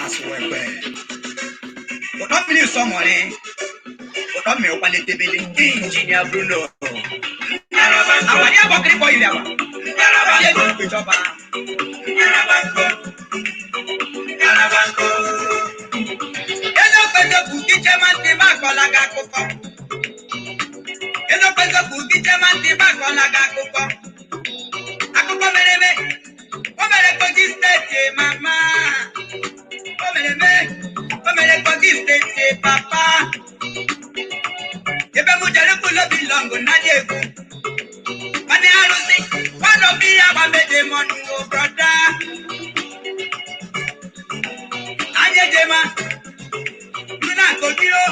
Asụwekwe ụtọ mmiri sọmọrị, ụtọ mmiri kwalitebele Injinia Bruno. Àwàdí àbọ̀kiri kọ ìrìn àwà ṣé èdè ìjọba. Eziokwu eziokwu gị chema ntị m akọla gị akụkọ. Eziokwu eziokwu gị chema ntị m akọla gị akụkọ. Akụkọ mere eme, o mere Kogi Steeti mama. O mere eme, o mere Kogi Steeti papa. Ebe m jere kwulobi lọngụ na dị egwu. Mana arụsị, nwanọbi ya gbameje mọnụ o brọda. Anyị ejema, nna Kogi o,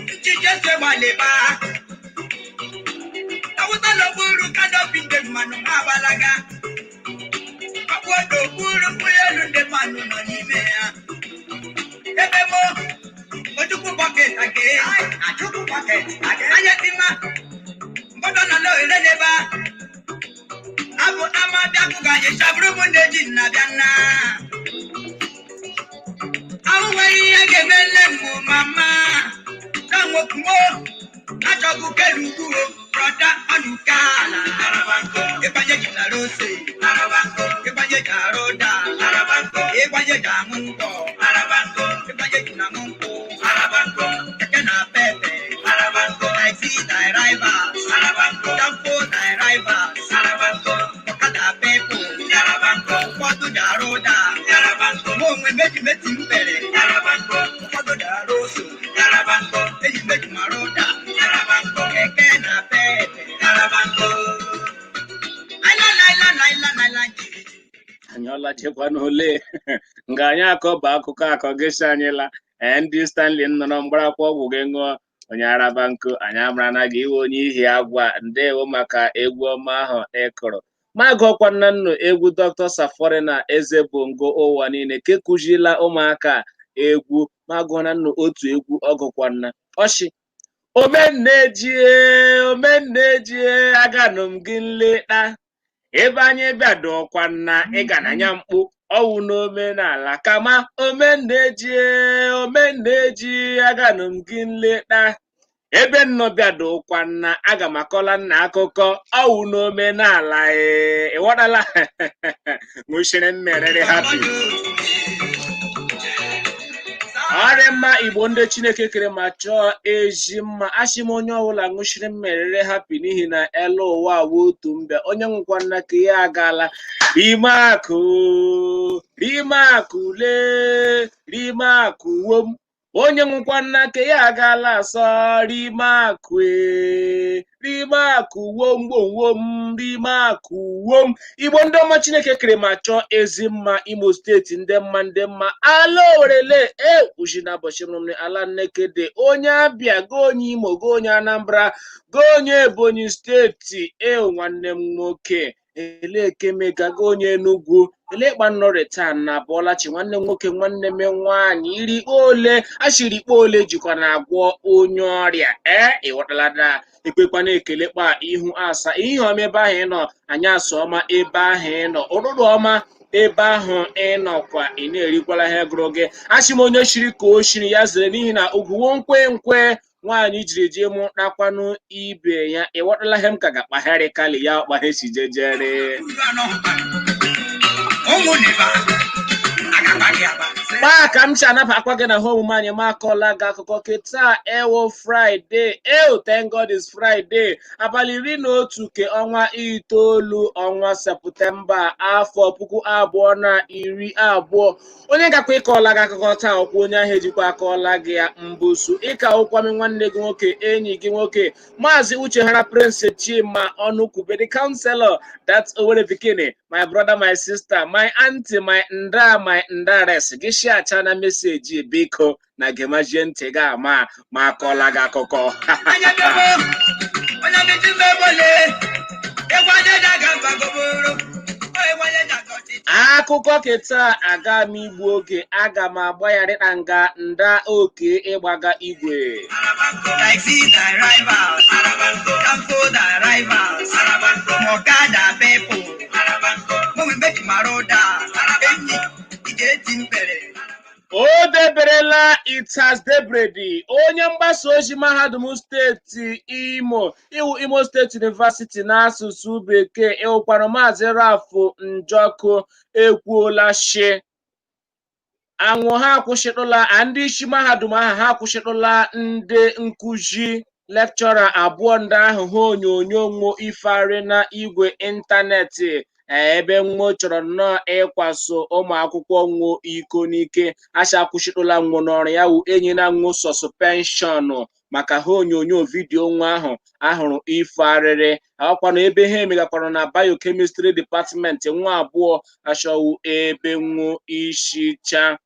nchiche se gbalịba. Awụsa n'okpuru kanopi ndị mmanụ agbalaga. Ọkpụ n'okpuru ụgbọelu ndị mmanụ nọ n'ime ya. Ebe mo, Ojukwu bucket age, Achukwu bucket age. Anya ti ma, mgbọdọ nọ n'ohere n'ebe a. Abụ ama bịa kụga anyị chabụrụ m ndị ji nna bịa nna. Ahụ nwere ihe ga-eme nne m mama. Ka nwokwuo, achọghị kelu ugwu o, brọda ọnụke ala. Ịgbanye ji nara ose, ịgbanye ji arụ ụda, ịgbanye ji aṅụ ngwọ, ịgbanye ji na aṅụ nkwụ, keke na pepe, taxi drivers, danfo drivers, ọkada people, ụfọdụ ji arụ ụda, mụ onwe meji meti m pere, ụfọdụ ji arụ ose, eji meji mara ụda, keke na pepe. Aila laila laila laila jiji. Anyị ọlachikwa n'ole nga anyị akọ bụ akụkọ akọ gịsị anyị la. Ee, ndị Stanley nọrọ mgbarakwa ọgwụ gị ṅụọ onye araba nkụ anyị amara na gị iwe onye ihi agwa. Ndewo maka egwu ọma ahụ ị kụrụ. Ma gụọkwa nna nnu egwu Dr. Safari na Eze Bongo ụwa niile ke kụzila ụmụaka egwu. Ma gụọ na nnu otu egwu ọgụkwanna ọchị omennejie omennejie aganụ m gị nleta ebe anyị bịadokwa na ịga na anya mkpu ọwụ n'omenala kama omenejie omeneji aganụ m gị nleta ebe nnọ bịadokwa na aga m akọla nna akụkọ ọwụ n'omenala. Ee, ịghọtala nwụchiri mmerịrị hapi. Ọ dị mma, Igbo ndị Chineke kere ma chọọ ezi mma. Asị m onye ọbụla ṅụchiri mmerịrị hapi n'ihi na elu ụwa wụ otu mbe. Onye nwụkwa nna ka ya agaala rime akụ rime akụ lee rime akụ wom. Onye nwụkwa nna ka ya agaala asọ rime akụ ee rime akụ wom wom wom rime akụ wom. Igbo ndị ọma Chineke kere ma chọọ ezi mma. Imo Steeti ndị mma ndị mma ala Owerele e uji na ụbọchị mụrụ ala Nnekede onye Abịa go onye Imo go onye Anambra go onye Ebonyi Steeti e nwanne m nwoke elekemega go onye Enugu elekpa nnọrịta na Bọlachi nwanne m nwoke nwanne m nwaanyị iri ole ashiri ikpe ole jikwa na agwọ onye ọrịa. Ee, ịghọtala na ekwekwana ekele kpa ihu asa ihe ọma ebe ahụ ị nọ anyasị ọma ebe ahụ ị nọ ụtụtụ ọma ebe ahụ ị nọkwa ị na-erikwala ihe gụrụ gị. Asị m onye shiri ka o shiri ya zere n'ihi na ugwuwo nkwe nkwe nwaanyị jiri jee mụ kpakwanụ ibe ya. Ịghọtala ihe m ka ga-akpagharị kali ya ọkpaghe si jejere. Ụmụ n'iba agakpa gị agba. Kpaa ka m si anabakwa gị na ha omume anyị ma akọla gị akụkọ kịta ewo Fraịde. Eo, thank God is Friday, abalị 11 ke ọnwa itoolu, ọnwa Septemba, afọ 2020. Onye gakwa ịkọla gị akụkọ taa ọkwa onye ahụ ejikwa akọla gị ya mbusu ịka ụkwami nwanne gị nwoke enyi gị nwoke Maazị Uche Hara Prince Chima Ọnụkwube, the counselor, that's Owerri Pikini, my brother, my sister, my auntie, my nda, my ndares gị shi acha na message biko na gemajie ntị gị ama ma akọla gị akụkọ. Anya bịabo, onye meti mbebole, egwu anya ji aga mba goboro, egwu anya ji aga ọchịchị. Akụkọ keta aga m igbu oge aga m agba ya rịta nga nda oke ịgbaga igwe. Taxi drivers, danfo drivers, ọkada people, mụ mmeji mara ụda, enyi ị ga-eti mpere. O deberela. It has debredi. Onye mgbasa ozi mahadum steeti Imo, iwu Imo State University n'asụsụ Bekee, ịwụkwanụ Maazị Ralph Njọkụ, ekwuola shi anwụ ha akwụsịtụla ndị isi mahadum ahụ, ha akwụsịtụla ndị nkụzi lecturer abụọ ndị ahụ ha onyonyo nwo ifearị na igwe ịntanetị, ebe nwo chọrọ nnọọ ịkwaso ụmụ akwụkwọ nwo iko n'ike. Asha akwụsịtụla nwo n'ọrụ ya, wụ enyi na nwo suspension maka ha onyonyo vidiyo nwa ahụ ahụrụ ife arịrị akwanụ ebe ha emegakwara na biochemistry department nwa abụọ achọwụ ebe nwo ishicha.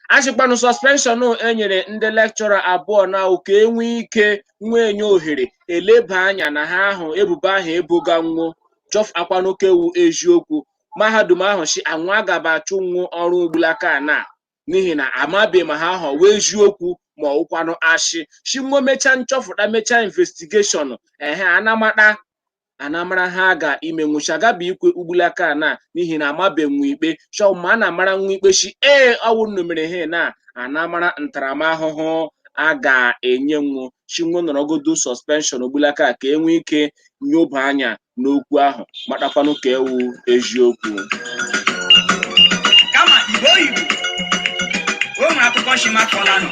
Achịkwanụ suspension enyere ndị lecturer abụọ na ka enwee ike nwee enye ohere eleba anya na ha ahụ ebubo ahụ eboga nwo chọf akwanụkewu eziokwu. Mahadum ahụ si anwụ agaba achụ nwo ọrụ ugbulaka na n'ihi na amabe ma ha ahụ wee eziokwu ma ọwụkwanụ ashị si nwo mechaa nchọfụta, mechaa investigation, ehe, anamata anamara ha ga ime nwụcha gaba ikwe ugbulaka na n'ihi na amabe nwe ikpe chọ ma a na-amara nwa ikpe shi ee ọwụ nnu mere ha na anamara ntaramahụhụ a ga-enye nwo chinwo nọrọgodo suspension ogbulaka ka enwee ike nyoba anya n'okwu ahụ, matakwanụ ka ewu eziokwu. Kama Igbo Igbo, o nwere akụkọ shimakọlanụ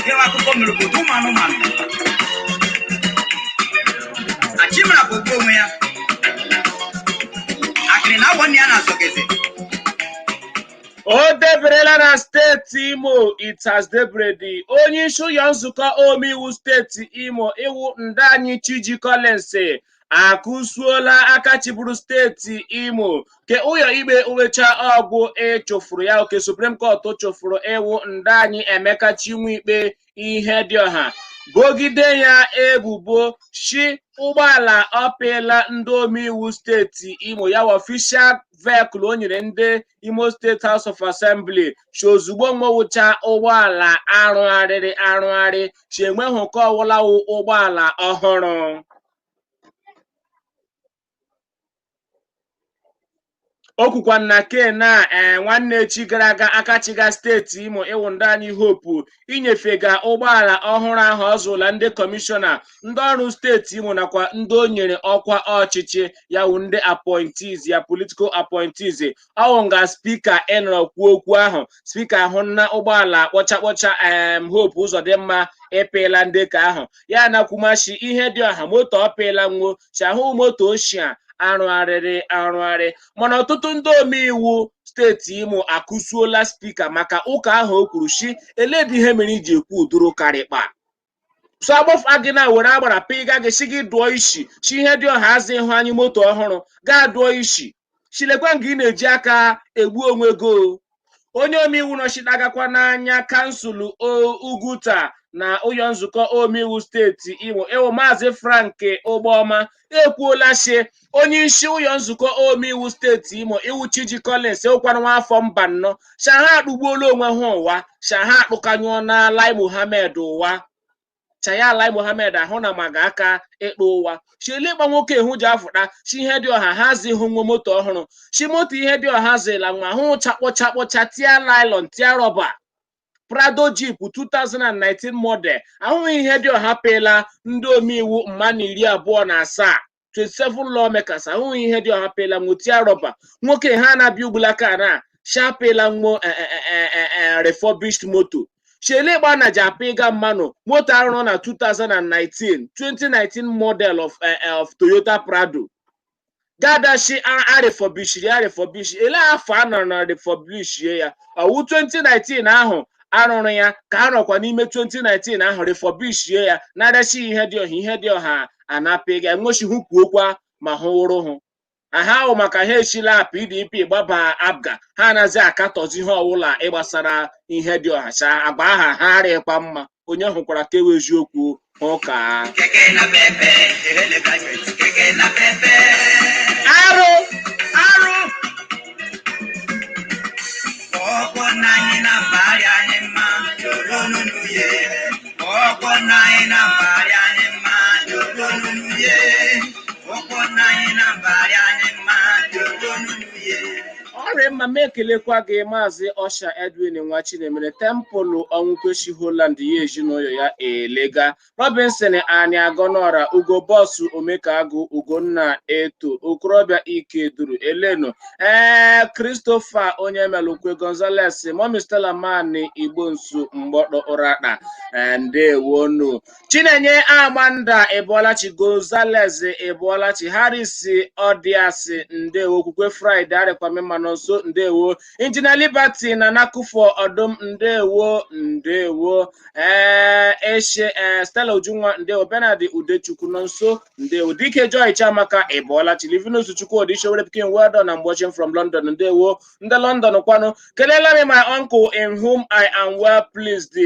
ịnwe akụkọ mere obodo ụmụ anụmanụ. Achimara bụ ogbu onwe ya akịrị na awọ nne ya na-azọgeze. O deberela na steeti Imo. It has debredi. Onye isi ụlọ nzukọ omeiwu steeti Imo, iwu ndị anyị Chiji Collins, akụsuola aka chịburu steeti Imo ke ụyọ ikpe uwecha ọgwụ ịchụfuru ya oke Supreme Court chụfuru iwu ndị anyị Emeka Chinwikpe ihe dị ọha bogide ya ebubo shi ụgbọala ọpịla ndị omeiwu steeti Imo ya official vehicle o nyere ndị Imo State House of Assembly, shi ozugbo nwewụcha ụgbọala arụgharịrị arụgharị, shi enweghị ka ọwụlawu ụgbọala ọhụrụ. O kwukwa na kena ee nwanne echi gara aga akachiga steeti Imo ịwụ ndị anyị Hope inyefega ụgbọala ọhụrụ ahụ ọ zụla ndị kọmishọna, ndị ọrụ steeti Imo nakwa ndị o nyere ọkwa ọchịchị ya wụ ndị appointees ya, political appointees. Ọwụ nga spika ịnọrọ kwuo okwu ahụ, spika ahụ na ụgbọala kpọcha kpọcha Hope Uzodimma ịpịla ndị ka ahụ ya nakwumashi ihe dị ọha moto ọpịla nwo si ahụ moto ochie arụgharịrị arụgharị. Mana ọtụtụ ndị omeiwu steeti Imo akụsuola spika maka ụka ahụ o kwuru shi eledi ihe mere iji ekwu ụdụrụ karịkpa so agbọfa gị na were agbara pịga gị si gị dụọ isi chi ihe dị ọha azụ ịhụ anyị moto ọhụrụ gaa dụọ isi chilekwa nga ị na-eji aka egbu onwe go. Onye omeiwu nọchitagakwa n'anya kansụl Uguta na ụlọ nzukọ omeiwu steeti Imo, ewu Maazị Frank Ụgbọma, ekwuola shi onye isi ụlọ nzukọ omeiwu steeti Imo iwu Chiji Collins ewukwana nwaafọ mba nnọọ shaha akpụgbuola onwe ha ụwa, shaha akpụkanyụọ na Lai Mohammed ụwa, chaya Lai Mohammed ahụ na maga aka ịkpụ ụwa chielekpa nwoke ehu ji afụta chi ihe dị ọha ha zi hụ nwa moto ọhụrụ chi moto ihe dị ọha zila nwa hụ chakpọchakpọcha tia lailon tia rọba Prado Jeep 2019 model ahụghị ihe dị ọha pịla ndị omeiwu mmanụ 27 27 lawmakers ahụghị ihe dị ọha pịla nwo tia rọba nwoke ha na-abịa ugbulaka na shapịla nwo refurbished moto Shelekpa na ji apịga mmanụ moto arụrụ na 2019 2019 model of Toyota Prado gadashi arefọbishiri arefọbishi ele afọ a nọrọ na refọbishie ya ọwụ 2019 ahụ arụrụ ya ka a nọkwa n'ime 2019 ahụ refọbishie ya na-adachi ihe dị ọha ihe dị ọha anapịga nwochi hụ kwuokwa ma hụ wụrụ hụ aha ahụ maka ha echila PDP gbaba APGA ha anaghị akatọzi ihe ọwụla ịgbasara ihe dị ọha cha agba aha ha arịkwa mma onye hụkwara ka ewu eziokwu hụ ka Keke na pepe, ehele gazeti, keke na pepe. Arụ. Arụ. Ọkwọ na anyị na mbagharị anyị mma, joro nunu ye. Ọkwọ na anyị na mbagharị anyị mma, joro nunu ye. Ọkwọ na anyị na mbagharị anyị mma, joro nunu ye. Ọrịa mma. mma m ekelekwa gị, Maazị Ọsha Edwin nwa Chinemere Tempụlụ Ọnwụkweshi Holland, ya ezinụlọ ya elega Robinson Ani Agọnọra Ugo Bọsụ Omekagụ Ugonna Eto Okorobịa Ike Duru Eleno, ee, Christopher Onye Melukwe Gonzales, Momi Stella Mani Igbo Nsu Mgbọdọ Ụrakpa, ndewonu. Chinenye Amanda Ebolachi Gonzales Ebolachi Harris Ọdịasị, ndewo. Okwukwe Friday Arịkwame nso, ndewo. Injinia Liberty na Nakufo Ọdụm, ndewo, ndewo. Ee, Eshe, ee, Stella Ujunwa, ndewo. Bernard Udechukwu nọ nso, ndewo. Dike Joy Chiamaka Ebolachi Livinus Chukwudi Showere Pikin, well done. I'm watching from London, ndewo. Ndị London kwanụ, kelela m my uncle in whom I am well pleased,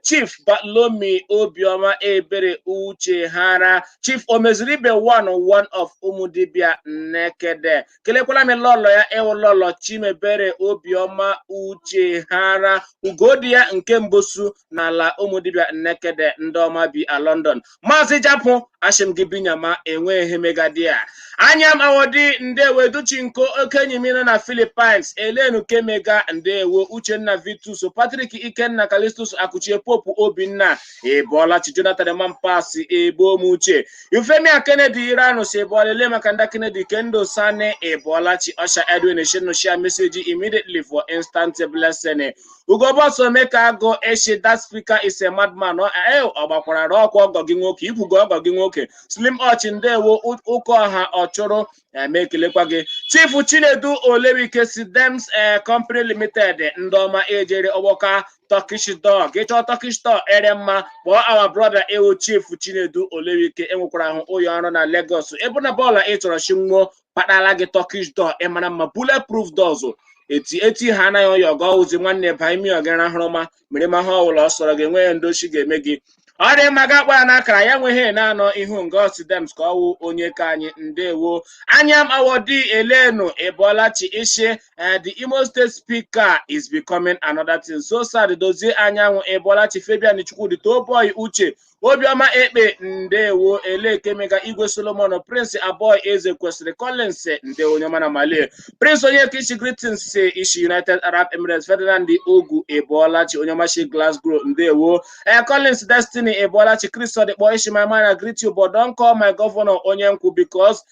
Chief Batlomi Obioma Ebere Uche Hara, Chief Omeziribe one one of Umudibia Nekede. Kelekwala m lọlọ ya, ewu lọlọ Chimebere Obioma Uche Hara, ugodi ya nke mbosu n'ala Ụmụdibia Nnekede, ndị ọma bi a London. Maazị Japụ, ashim gị binyama enweghị megadia anya m awodi, ndewo. Duchinko okenye m nọ na Philippines, Elenu Kemega, ndewo. Uchenna Vitus Patrick Ikenna Kalistus Akuchie Pope Obinna Ebolachi Jonathan Mampasi Ebomuche Ifemia Kennedy Iranus Ebolele maka nda Kennedy Kendo Sane Ebolachi Osha Edwin Shenu, share message immediately for instant blessing. Ugoboso Meka Ago Eshi, that speaker is a madman. Eh, ọ gbakwara ọkwa ọgọ gị nwoke, ikwugo ọgọ gị nwoke. Slim Och, ndewo. Ụka ọha ọ chụrụ eme ekelekwa gị. Chief Chinedu Olewike si Dems Company Limited, ndị ọma ejere ọgbọka Turkish dog. Ịchọ Turkish dog ere mma, kpọọ our brother ewu Chief Chinedu Olewike. Enwekwara ahụ ụyọ ọrụ na Lagos ebe na bọọlụ ị chọrọ chinwuo kpatala gị Turkish door ịmara mma, bulletproof doors eti eti ha anaghị ọya ọgọ ozi nwanne ba imi ọgara hụrụma mere ma ha ọbụla ọ sọrọ gị enweghị ndochi ga-eme gị. Ọ dị mma, ga akpọ ya n'akara ya nweghị na-anọ ihu nga Osidems ka ọ wụ onye ka anyị. Ndewo. Anya m awọdi elenu Ebolachi ishi, the Imo State Speaker is becoming another thing, so sad. Dozie Anyanwụ Ebolachi Fabian Chukwudi Toboy Uche Obiọma Ekpe, ndewo. Elekemega Igwe Solomon Prince Aboy Eze kwesịrị Collins, ndewo. Onye ọma na Malie Prince Onye Kishi, greetings ishi United Arab Emirates. Ferdinand Ogu Ebolachi, onye ọma shi Glasgow, ndewo. Collins Destiny Ebolachi Chris Odikpo ishi, my man, I greet you, but don't call my governor onye nkwu because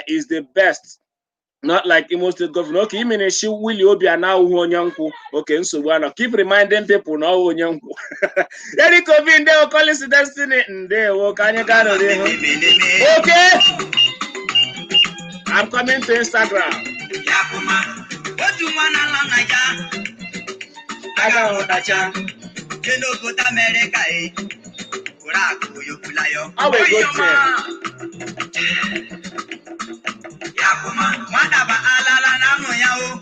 is the best, not like Imo State governor. Okay, ime na-eshi Willie Obiano awụghị onye nkwụ. Okay, nsogbu anọ. Keep reminding people na ọwụ onye nkwụ. Eric Obi, ndewo. Collins Destiny, ndewo. Ka anyị gaa n'ihu. Okay, I'm coming to Instagram. Yakuma, otu nwa na-ala Naija Aga aga-ahụtacha je n'obodo Amerịka e were akụ yokwula ya. Ọ bụ a good thing. Yakuma, nwata ba alala na amụ ya o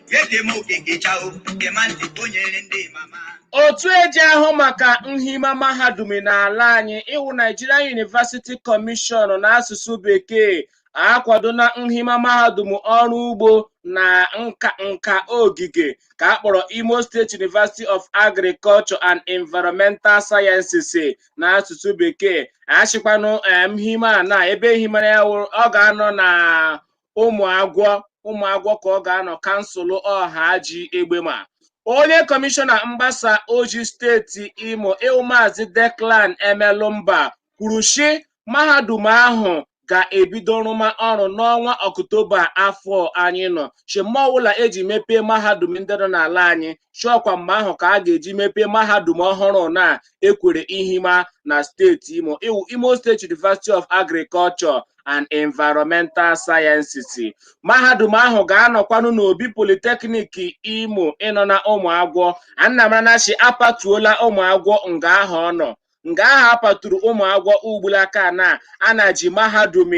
ege m okekecha o gema ntị o nyere ndị mama. Otu eji ahụ maka nhima mahadum n'ala anyị, ịwụ Nigerian University Commission n'asụsụ Bekee, akwado na nhima mahadum ọrụ ugbo na nka nka ogige ka a kpọrọ Imo State University of Agriculture and Environmental Sciences n'asụsụ Bekee. Achịkwanụ nhima a na ebe himara ya wụ, ọ ga-anọ na ụmụ agwọ, ụmụ agwọ ka ọ ga-anọ, kansụl ọha ji egbema. Onye kọmishọna mgbasa ozi steeti Imo, ịwụ Maazị Declan Emelumba, kwuru shi mahadum ahụ ga-ebido rụma ọrụ n'ọnwa Ọktoba afọ anyị nọ. Shima ọbụla eji mepee mahadum ndị nọ n'ala anyị, chọọkwa mgbe ahụ ka a ga-eji mepee mahadum ọhụrụ na ekwere ihima na steeti Imo, iwu Imo State University of Agriculture and Environmental Sciences. Mahadum ahụ ga-anọkwanụ n'Obi Polytechnic Imo ịnọ na ụmụ agwọ. Anamanachi apatuola ụmụ agwọ nga ahụ ọ nọ, nga ahụ apaturu ụmụ agwọ ugbulaka na a na-ji mahadum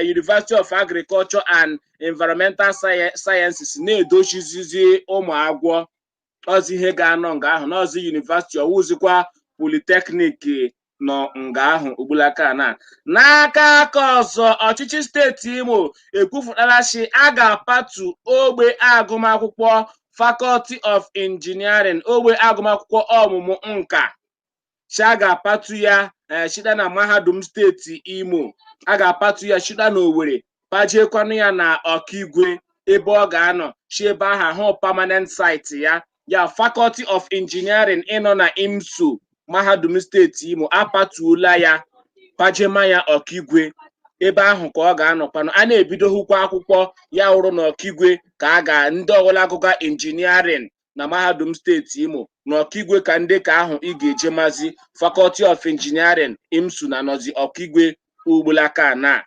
University of Agriculture and Environmental Sciences na-edochizizi ụmụ agwọ. Ọzi ihe ga-anọ nga ahụ n'ọzi university, ọwụzikwa polytechnic nọ nga ahụ ugbulaka na. N'aka aka ọzọ, ọchịchị steeti Imo ekwupụtala a ga-apatu ogbe agụmakwụkwọ Faculty of Engineering, ogbe agụmakwụkwọ ọmụmụ nka chi a ga-apatu ya site na mahadum steeti Imo. A ga-apatu ya site na Owerri, pajiekwanụ ya na Ọkigwe. Ebe ọ ga-anọ chi ebe ahụ ahụ permanent site ya, ya Faculty of Engineering ịnọ na IMSU, Mahadum Steeti Imo, apatuola ya pajema ya Ọkigwe. Ebe ahụ ka ọ ga-anọkwanụ a na-ebidohukwa akwụkwọ ya wụrụ na Ọkigwe ka a ga ndị ọbụla agụga engineering na Mahadum Steeti Imo na Ọkigwe ka ndị ka ahụ ị ga-eje mazi Faculty of Engineering IMSU na nọzi Ọkigwe ugbulaka na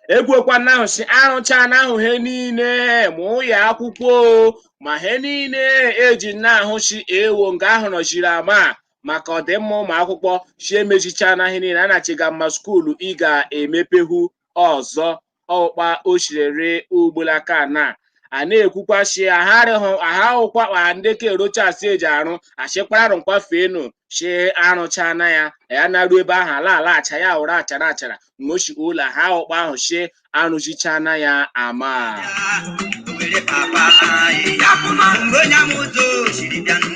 egwuokwana ahụ si arụcha na ahụ he niile ma ụyọ akwụkwọ o, ma he niile eji na-ahụ chi ewo nga ahụ nọchiri ama maka ọdịmma ụmụ akwụkwọ chi emechicha na ihe niile a na-achịga mma school ị ga-emepehu ọzọ ọkpa oshirere ugbulaka na a na-ekwukwa shi agharịhụ ahụkwa ma ndị ka erochasị eji arụ achịkparụ nkwafenu shi arụchana ya ya naruo ebe ahụ ala ala acha ya wụrụ achara achara mgbe ụlọ ha ụkpa ahụ shi arụchichana ya ama. Owere papa ya mgbe onye amụzụ siri bịanụ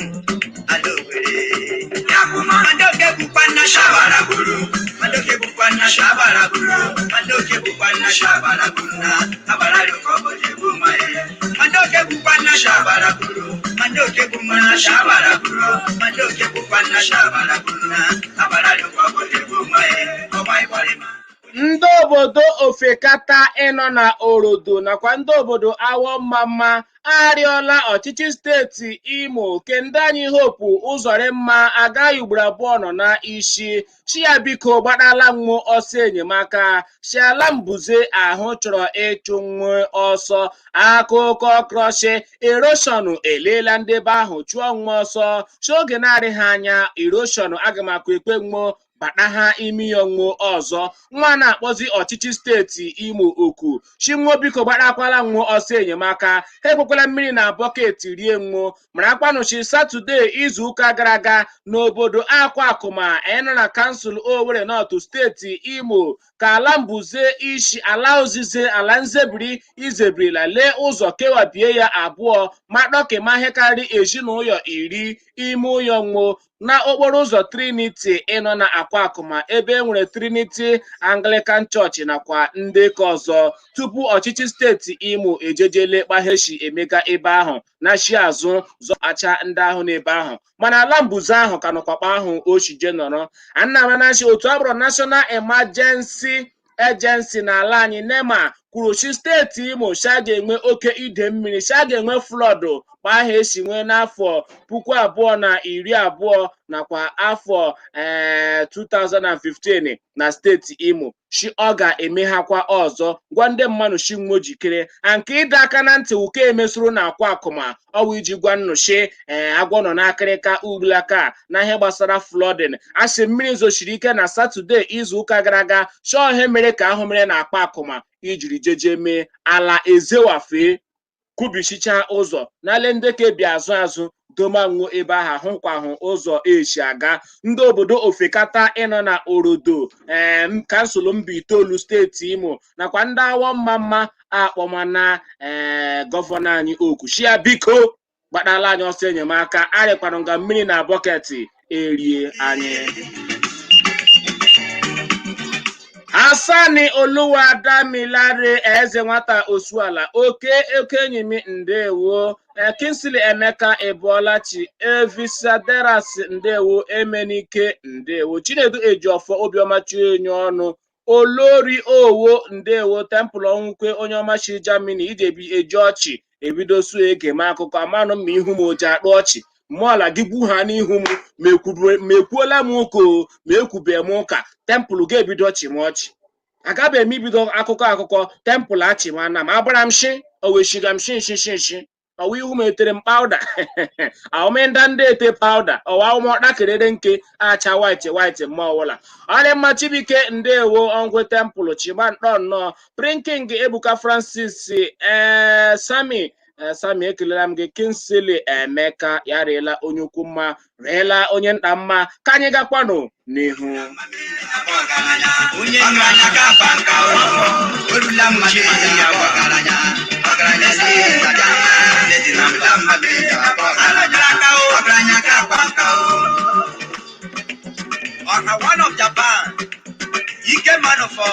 ala Owere ya madoke bụkwa nna shabara gburu, madoke bụkwa nna shabara gburu, madoke bụkwa nna shabara gburu na abara dụkọ bụ egbu ma ya, madoke bụkwa nna shabara gburu, madoke bụkwa nna shabara gburu, madoke bụkwa nna shabara gburu na abara dụkọ bụ egbu ma ya ọgba ịkpọrịma. Ndị obodo ofekata ịnọ na Orodo nakwa ndị obodo Awọ Mmamma arịọla ọchịchị steeti Imo kende anyị Hope Ụzọrịmma agaghị ugboro abụọ nọ na isi chi ya biko gbadala nwụ ọsọ enyemaka shiala mbuze ahụ chọrọ ịchụ nwe ọsọ. Akụkọ krọshi eroshọn eliela ndị be ahụ chụọ nwa ọsọ chi oge na-adịghị anya eroshọn agamakwa ekwe nwo bata ha imi ya onwo ọzọ. Nwa na-akpọzi ọchịchị steeti Imo oku chinwo biko gbadakwala nwo ọsọ enyemaka ha ekwekwala mmiri na bọket rie nwo marakwanụchi Satọde izuụka gara aga n'obodo Akwa Akụma ịnọ na kansụl Owerri Nọtụ steeti Imo ka ala mbuze isi ala ozize ala nzebiri izebirila lee ụzọ kewabie ya abụọ ma dọkịma ihe karịrị ezinụlọ 10 ime ụyọ nwo na okporo ụzọ Trinity ịnọ na Akwa Akụma ebe e nwere Trinity Anglican Church nakwa ndị ka ọzọ tupu ọchịchị steeti Imo ejejele kpaheshi emega ebe ahụ na chi azụ zọacha ndị ahụ n'ebe ahụ mana ala mbuze ahụ ka nọkwakpa ahụ ochije nọrọ anamanachi otu akpọrọ National Emergency Agency n'ala anyị NEMA kwuru chi steeti Imo sha ga-enwe oke ide mmiri sha ga-enwe flọdụ kpa ahụ esi nwee n'afọ 2020 nakwa afọ 2015 na steeti Imo shi ọ ga-emeghakwa ọzọ gwa ndị mmadụ shi nwo jikere a nke ịdọ aka na ntị ụka emesoro na Akwa Akụma ọwụ iji gwa nnụshi agwọ nọ n'akịrịka ugbulaka na ihe gbasara flooding asị mmiri zochiri ike na Satọde izuụka gara aga chọọ ihe mere ka ahụ mere na Akwa Akụma ijiri jeje mee ala ezewafee kubichicha ụzọ n'ale ndị ka bi azụ azụ domanwo ebe ahụ ahụkwahụ ụzọ esi aga. Ndị obodo ofekata ịnọ na Orodo kansụl mba itoolu steeti Imo nakwa ndị Awọ Mmamma akpọmana gọvanọ anyị oku shia biko gbadala anyị ọsọ enyemaka arịkwanụ nga mmiri na bọketị erie anyị. Asani Oluwadamilare eze nwata Osuala oke okenyi m ndewo Kingsley Emeka Ebuolachi Evisaderas ndewo Emenike ndewo Chinedu Ejiofọ Obiọma Chienye ọnụ Olori Owo ndewo Temple Ọnwụkwe onye ọma chi Germany ijebi eji ọchị ebido su ege m akụkọ amanụ m ma ihu m oji akpụ ọchị mmụọla gị gbu ha n'ihu m ma ekwuola m ụka o ma ekwube m ụka Temple ga-ebido ọchị m ọchị agabeghị m ibido akụkọ akụkọ Temple achị m ana m agbara m shi oweshiga m shi shi shi shi ọwa ihu m etere m pawuda ahụmịnda ndị ete pawuda ọwa ụmụọkpa kerere nke acha white white mma ọwụla ọrị mma Chibuike ndewo ọngwe Temple chigba ntọ nnọọ Prinking Ebuka Francis Sami Sami ekelela m gị Kingsley Emeka ya riela onye ukwu mma riela onye nta mma ka anyị gakwanụ n'ihu. Onye ọgaranya ga-aba nka orula mmadụ ya ọgaranya ọgaranya si ntaja orula mmadụ ya ọgaranya ga-aba nka ọha one of Japan ike mmanụ fọ.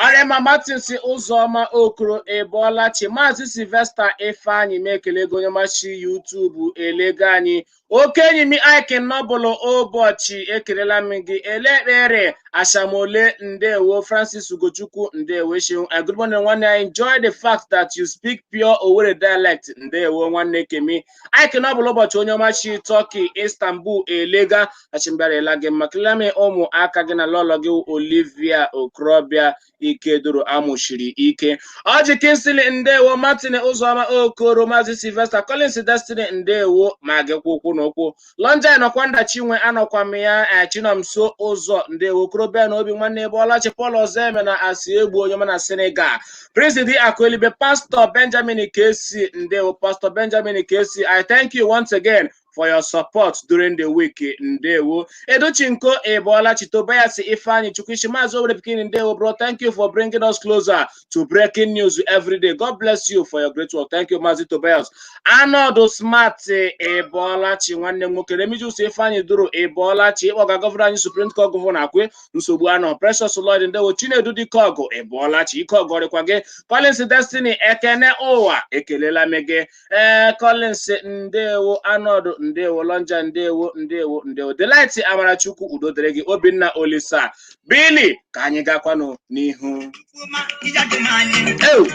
Ọrịma Martins Ụzọma Okoro, Ebọlachi. Maazị Sylvester Ifeanyị m, ekele gị, onye machi YouTube elego anyị. Oke enyi m Ike Nọbụlụ ụbọchị, ekelela m gị. Elekpere Ashamole, ndewo. Francis Ugochukwu, ndewo. Esheun, good morning nwanne. I enjoy the fact that you speak pure Owerri dialect. Ndewo nwanne Kemi. Ike Nọbụlụ ụbọchị, onye ọmachi Turkey, Istanbul elega achimbarela gị mma. Kelela m ụmụaka gị na lọlọ gị Olivia Okorobịa Ikeduru amụshiri ike. Ọjị Kinsley, ndewo. Martin Ụzọma Okoro, Maazị Sylvester Collins Destiny, ndewo. Ma gị kwụ ụkwụ na ụkwụ Lonja nọkwa Chinwe, anọkwa m ya. Chinomso Ụzọ, ndewo. Okorobịa na obi nwanne Bọlachi Paul Ọzọeme na asị egbu onye ọma na Senegal. Prince D Akolibe, Pastor Benjamin Kesi, ndewo. Pastor Benjamin Kesi, I thank you once again for your support during the week. Ndewo. Educhinko Ebola Tobias Ifeanyi Chukwuishi, Maazị Owere Pikin, ndewo bro. Thank you for bringing us closer to breaking news every day. God bless you for your great work. Thank you, Maazị Tobias. Arnold Smart Ebolachi, nwanne m nwoke. Remigius Ifeanyi Duru Ebolachi, ịkpọga governor anyị Supreme Court governor akwe nsogbu anọ. Precious Lloyd, ndewo. Chinedu Dikeọgụ Ebolachi, ike ọgụ ọrịkwa gị. Collins Destiny Ekene ụwa, ekelela m gị. Ee, Collins, ndewo. Arnold, ndewo. Lonja, ndewo, ndewo, ndewo. Delight Amarachukwu, udo dịrị gị. Obinna Olisa Bili, ka anyị gakwanụ n'ihu. Chukwuma Ijadumanye. Ew!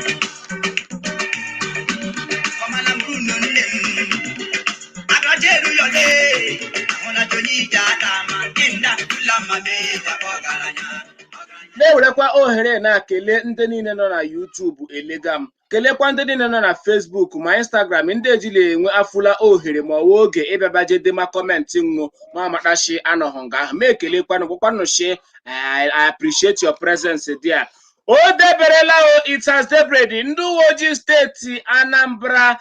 Ọmala Bruno nne m. Agajeru yọle. Ahụla Joni ije aka ma inda tula ma bee ọgaranya. Na-ewerekwa ohere na-akele ndị niile nọ na YouTube elega m, kelekwa ndị niile nọ na Facebook ma Instagram, ndị ejila enwe afụla ohere ma ọwa oge ịbịabaje dema comment nwụ ma amatashi anọghị nga ahụ ma ekelekwanụ gwakwanụ shi I appreciate your presence there. O deberela o, it has debered. Ndị uwe ojii steeti Anambra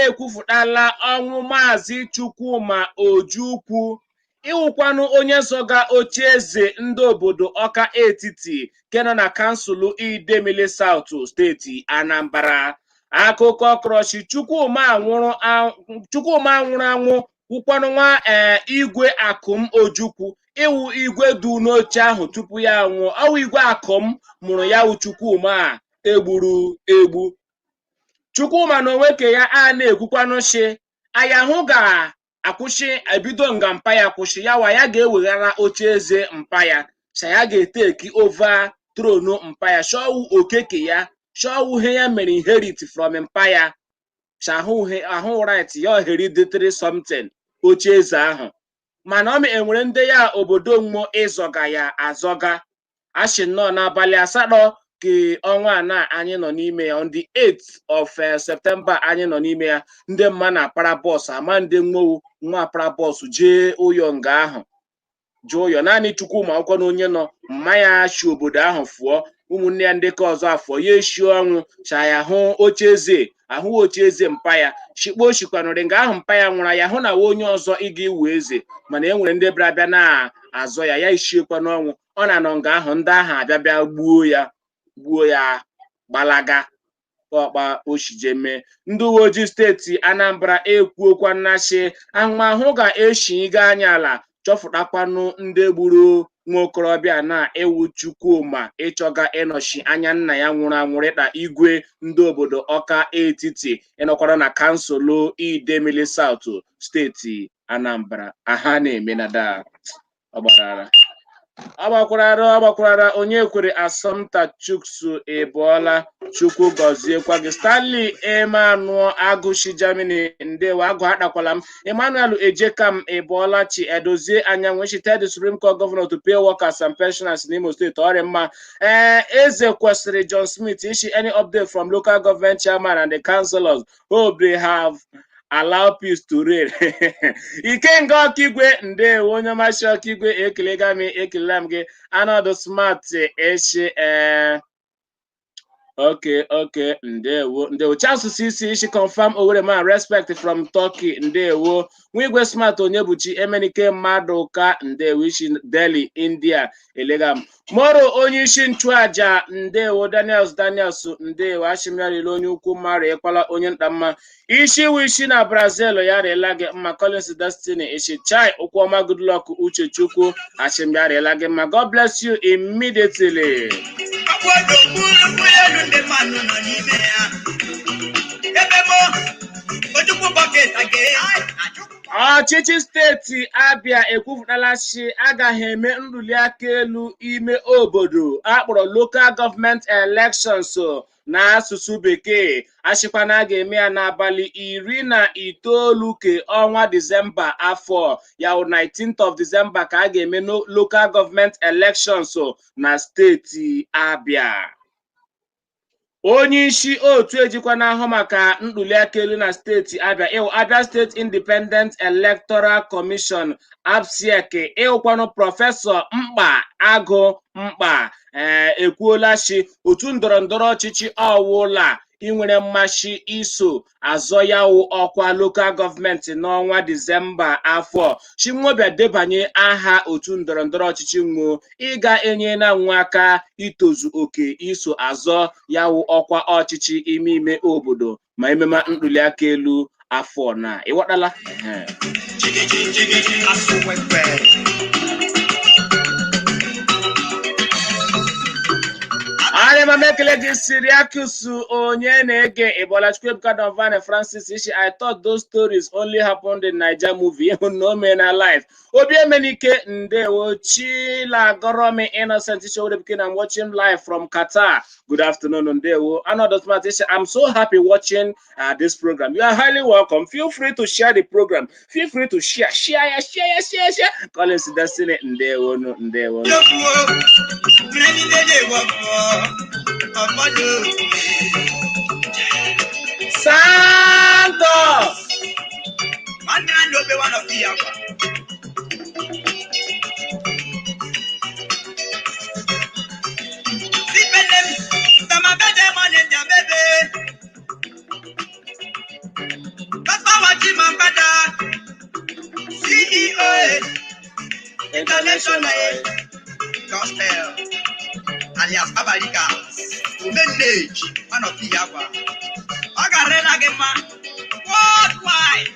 ekwufutala ọnwụ Maazị Chukwuma Ojukwu, ịwụkwanụ onye zọga oche eze ndị obodo Ọka Etiti nke nọ na kansụl Idemili South, steeti Anambra. Akụkọ krọshi Chukwuma nwụrụ anwụ wụkwanụ nwa ee Igwe Akụm Ojukwu, ịwụ igwe du n'oche ahụ tupu ya nwụọ. Ọwụ Igwe Akụm mụrụ ya wụ Chukwuma a egburu egbu. Chukwuma na onwe ke ya a na-ekwukwanụ shi ayahụ ga-akwụsị ebido nga mpa ya kwụsị ya wa ya ga-eweghara oche eze mpa ya sha ya ga-eteki over throne mpa ya, shọwụ okeke ya, shọwụ ihe ya mere inherit from mpa ya, sha ahụ right ya hereditary something oche eze ahụ. Mana ọ enwere ndị ya obodo mmụọ ịzọga ya azọga. Achị nnọọ n'abalị 8 ka ọnwa a na anyị nọ n'ime ya, on the 8th of September anyị nọ n'ime ya, ndị mma na para bus ama ndị nwowu nwa para bus jee ụyọ nga ahụ jụọ ụyọ naanị Chukwuma akwụkwọ na onye nọ mma ya chi obodo ahụ fụọ, ụmụnne ya ndị ka ọzọ afọ ya eshi ọnwụ cha ya hụ oche eze ahụ oche eze mpa ya shikpo shikwanụrị nga ahụ mpa ya nwụrụ ya hụ na onye ọzọ ịga iwu eze. Mana e nwere ndị bịara bịa na-azọ ya, ya ishiekwa n'ọnwụ. Ọ na-anọ nga ahụ ndị ahụ abịa bịa gbuo ya, gbuo ya, gbalaga ọkpa oshije mee. Ndị uwe ojii steeti Anambra ekwuokwa nnachi ahụmahụ ga-eshiga anya ala chọfụtakwanụ ndị gburu nwa okorobịa na-ewu Chukwuma ịchọga ịnọchi anya nna ya nwụrụ anwụ rịta igwe ndị obodo Ọka Etiti ịnọkwara na kansụl Idemili South, steeti Anambra. Aha na-eme na da ọgbarara ọgbakwara ọgbakwara. Onye kwere Asọmta Chuksu, ịbụọla. Chukwu gọziekwa gị. Stanley Emmanuel Agụshi Germany, ndewo. Agụ akpakwala m. Emmanuel Ejekam, ịbụọla chi. Edozie Anyanwụ echited the Supreme Court governor to pay workers and pensioners n'Imo Steeti. Ọrịa mma. Ee, Eze kwesịrị John Smith issue any update from local government chairman and the councillors. Hope they have allow peace to reign. Ikenga Ọkigwe, ndewo. Onye ọmasị Ọkigwe, ekelega m, ekelela m gị. Anọdụ Smart echi ee okay, ndewo, ndewo. Charles CC ishi confirm Owerri man, respect from Turkey, ndewo. Nwigwe Smart Onyebuchi Emenike Maduka, ndewo. Ishi Delhi, India, elega m. Moro onye isi nchụaja, ndewo. Daniels Daniels, ndewo. Ashimịarịla onye ukwu mmadụ ịkwala onye nta mma isi wu isi na Brazil ya rịela gị mma. Collins Destiny ishi chai ụkwụọma, good luck. Uchechukwu, ashimịarịla gị mma. God bless you immediately. Ọ bụ ọdụ ụgbọelu elu ndị mmadụ nọ n'ime ya. Ebe mo Ojukwu bucket aga. Ọchịchị steeti Abịa ekwupụtala sị agaghị eme ntuliaka elu ime obodo akpọrọ Local Government Elections n'asụsụ Bekee. Achịkwa na a ga-eme ya n'abalị 19 ke ọnwa Disemba afọ ya wụ 19th of December ka a ga-eme Local Government Elections na steeti Abịa. Onye isi otu ejikwa na-ahụ maka ntuliaka elu na steeti Abịa, ịwụ Abia State Independent Electoral Commission, ABSIEC, ịwụkwanụ Prọfesọ Mkpa Agụ Mkpa, ee, ekwuola chi otu ndọrọ ndọrọ ọchịchị ọwụla inwere mmasị iso azọ ya wụ ọkwa local government n'ọnwa Disemba afọ chinwobịa debanye aha otu ndọrọ ndọrọ ọchịchị nwuo ịga enye na nwa aka itozu oke iso azọ ya wụ ọkwa ọchịchị ime ime obodo ma emema ntuliaka elu afọ na ịghọtala. Ehe. Asụwekwe. Arịma m ekele gị, Siriakus onye na-ege Ebola Chukwuebuka Donvane Francis Ishi. I thought those stories only happened in Niger movie. Ịhụ na o mee na live. Obi Emenike, ndewo. Chilagoromi Innocent Ishi Orebike, I'm watching live from Qatar. Good afternoon, ndewo. Another Smart Ishi, I'm so happy watching this program. You are highly welcome. Feel free to share the program. Feel free to share, share, share, share, share. Collins Destiny, ndewo, ndewo. Lókun o, mìíràn lédè wọ̀pọ̀, ọ̀pọ̀lọ́. Santos! Nwanne ya na obe one of the akwa. Sipelem, tamabede mọne ndabebe. Papa waji mambada, CEO International Gospel, alias Abalika, Omeneji, one of the akwa. Ọ garela gị mma worldwide.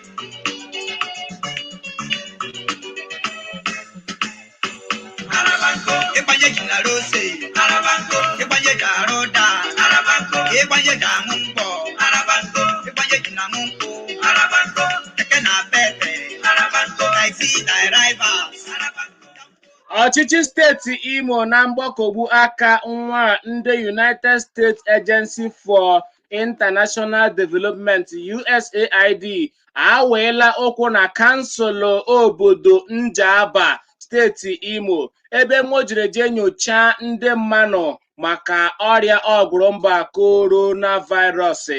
Ịgbanye ji na rose, ịgbanye ji arụ ụda, ịgbanye ji aṅụ mkpọ, ịgbanye ji na aṅụ nkwụ, keke na pepe, taxi drivers. Ọchịchị steeti Imo na mgbakọgbu aka nwa ndị United States Agency for International Development, USAID, aweela ụkwụ na kansụl obodo Njaba, steeti Imo, ebe mojiri jee nyochaa ndị mmanụ maka ọrịa ọgwụrụmba coronavirus.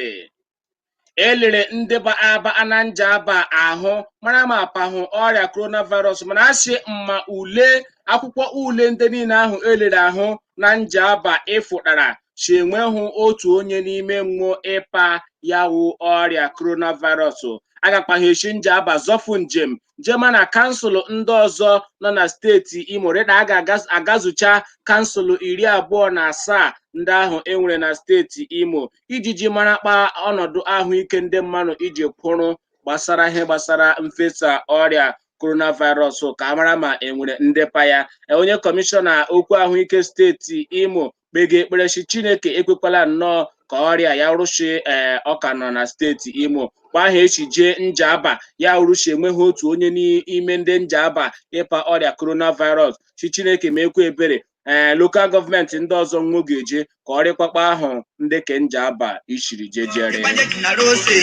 Elere ndị aba na Njaba ahụ mara ma pahụ ọrịa coronavirus, mana asị mma ule akwụkwọ ule ndị niile ahụ elere ahụ na Njaba ịfụtara si enweghị otu onye n'ime mmụọ ịpa ya wụ ọrịa coronavirus. Agakpaghị esi Njaba zọfụ njem jema na kansụl ndị ọzọ nọ na steeti Imo rịda a ga-agazucha kansụl 27 ndị ahụ enwere na steeti Imo iji ji mara kpa ọnọdụ ahụike ndị mmadụ iji kwụrụ gbasara ihe gbasara mfesa ọrịa coronavirus ka a mara ma enwere ndepa ya. Onye kọmishọna okwu ahụike steeti Imo kpega ekpere sị Chineke ekwekwala nnọọ ka ọrịa ya rụshi ee ọka nọ na steeti Imo mgbe ahụ echi jee Njaba ya rụshi enweghị otu onye n'ime ndị Njaba ịpa ọrịa coronavirus. Chi Chineke ma ekwe ebere ee lokal gọọmenti ndị ọzọ nwo ga-eje ka ọrịkwakpa ahụ ndị ke Njaba ishiri jejere. Ịgbanye ji na rose,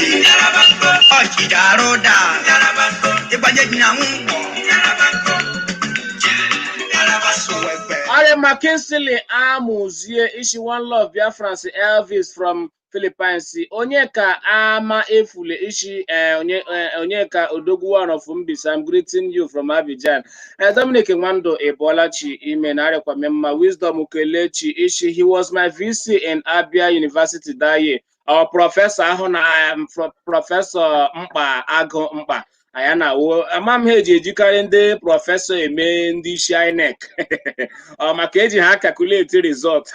ọchịcha arụ ụda, ịgbanye ji na aṅụ mkpọ. Asụwekwe. Ọrịa McKinsley Amuzie Ishi, one love Biafrans. Elvis from Philippines. Onyeka Ama Efule Ishi, Onyeka Odogwu one of Mbisa, I'm greeting you from Abidjan. Dominic Nwando Ebolachi Ime na arịakwa mma. Wisdom Kelechi Ishi, he was my VC in Abia University that year. Our professor ahụ na Professor Mkpa Agụ Mkpa. Anyị na-awụ ama m ha eji ejikarị ndị professor eme ndị isi INEC, ọ maka eji ha calculate result.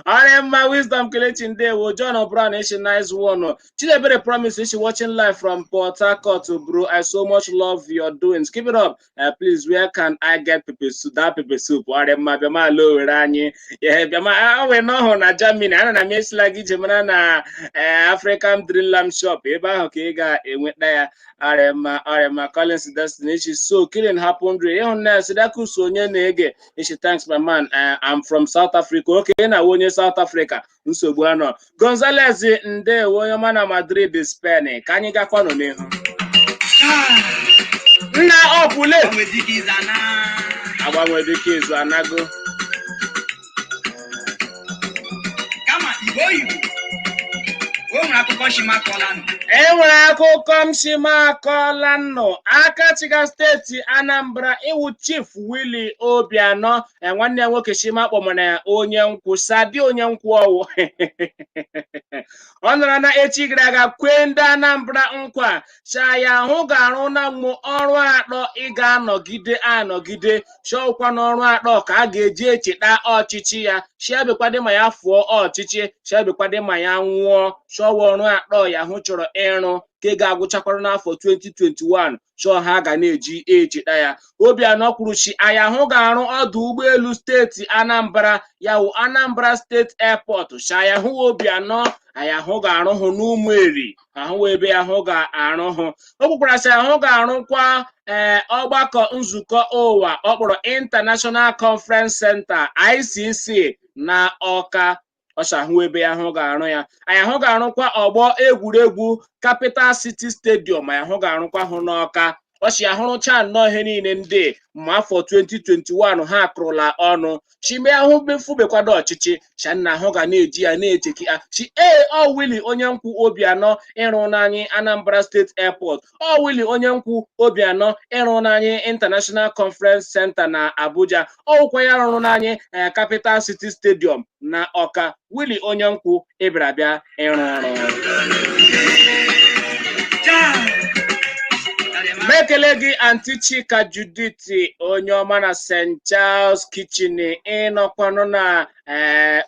Ọrịa mma. Wisdom Kelechi, ndewo. John Brown ishi, "Nice one." Chidebere Promise ishi, "Watching live from Port Harcourt, bro. I so much love your doings. Keep it up. Please, where can I get pepper soup?" That pepper soup, ọrịa mma. Bịama ala Owere anyị. Ee, bịama o wee n'ọhụ na Germany ana na m esila gị ije mara na African Dreamland Shop, ebe ahụ ka ị ga-enweta ya. Ọrịa mma, ọrịa mma. Collins Destiny ishi, "So killing happened." Ịhụ na Sidakus onye na-ege ishi, "Thanks, my man. I'm from South Africa." Okay, na onye South Africa, nsogbu anọ. Gonzales, ndewo, onye ọma na Madrid, Spain. Ka anyị gakwanụ n'ihu. Nna ọpụle agbanwe dịka izu anago. Kama Igbo Igbo, o nwere akụkọ shimakọlanụ. E nwere akụkọ m shimakọla nnụ. Aka chiga steeti Anambra, iwu Chief Willie Obianọ, nwanne ya nwoke shima kpọmara ya onye nkwụ sadi, onye nkwụ ọwụ. Ọ nọrọ na echi gara aga kwee ndị Anambra nkwa shaya ahụ ga-arụ na mmụ ọrụ atọ ị ga-anọgide anọgide chọọkwa n'ọrụ atọ ka a ga-eji echeta ọchịchị ya, shiabekwade ma ya fụọ ọchịchị, shiabekwade ma ya nwụọ. Chọwa ọrụ atọ ya hụ chọrọ ịrụ nke ga-agwụchakwara n'afọ 2021, chọọ ha ga na-eji echeta ya. Obianọ kwuru chi ayahụ ga-arụ ọdụ ụgbọelu steeti Anambra, ya wụ Anambra State Airport. Shayahụ Obianọ ayahụ ga-arụ hụ n'Ụmụeri, ahụ ebe ahụ ga-arụ hụ. O kwukwara sị ahụ ga-arụkwa ee ọgbakọ nzukọ ụwa ọ kpọrọ International Conference Center, ICC, na Ọka. Ọchahụ ebe ahụ ga-arụ ya. Anyị ga-arụkwa ọgbọ egwuregwu Capital City Stadium, anyị ga-arụkwa hụ n'Ọka. Ọchị ahụrụcha nnọọ ihe niile ndị ma afọ 2021 ha akụrụla ọnụ chime ahụ befubekwado ọchịchị shanna ahụ ga na-eji ya na-echeki ya chi. Ee, ọ Willie onye nkwụ Obianọ ịrụ n'anyị Anambra State Airport, ọ Willie onye nkwụ Obianọ ịrụ n'anyị International Conference Center na Abuja, ọwụkwa ya rụrụ n'anyị Capital City Stadium na Ọka. Willie onye nkwụ ịbịara bịa ịrụ ọrụ. Mekele gị, Aunty Chika Judith, onye ọma na St. Charles Kitchen, ịnọkwanụ na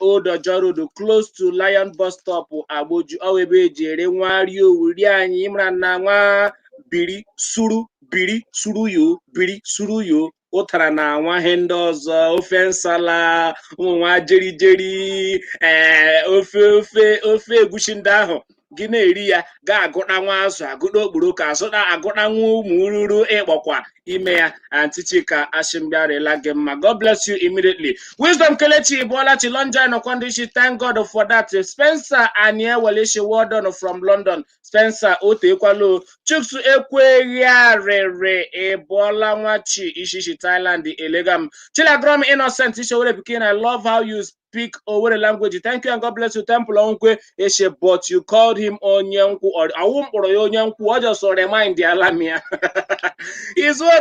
Old Ojo Road, close to Lion Bus Stop, Agboju. Ọ ebe eji ere nwa rie owuri anyị ịmara na nwa biri suru biri suru yo biri suru yo ụtara na nwa ihe ndị ọzọ, ofe nsala, ụmụ nwa jerijeri, ee, ofe ofe ofe egusi ndị ahụ gị na-eri ya, ga-agụta nwa azụ, agụta okporoko, azụta, agụta nwa ụmụ ururu ịkpọkwa ime ya. Aunty Chika, ashimbiarela gị mma. God bless you immediately. Wisdom Kelechi Bolachi Lonja nọkwa ndị isi. Thank God for that. Spencer Anieweleshi, well done from London. Spencer otekwalo. Chuksu ekweghị arịrị ịbụọla nwachi ishishi Thailand elegam. Chilagrom Innocent Ishowere Pikin, "I love how you speak Owerri language. Thank you and God bless you." Temple Onkwe Eshe, "But you called him onye nkwụ." Awụ mkpọrọ ya onye nkwụ, ọ just remind ala m ya. Izuoka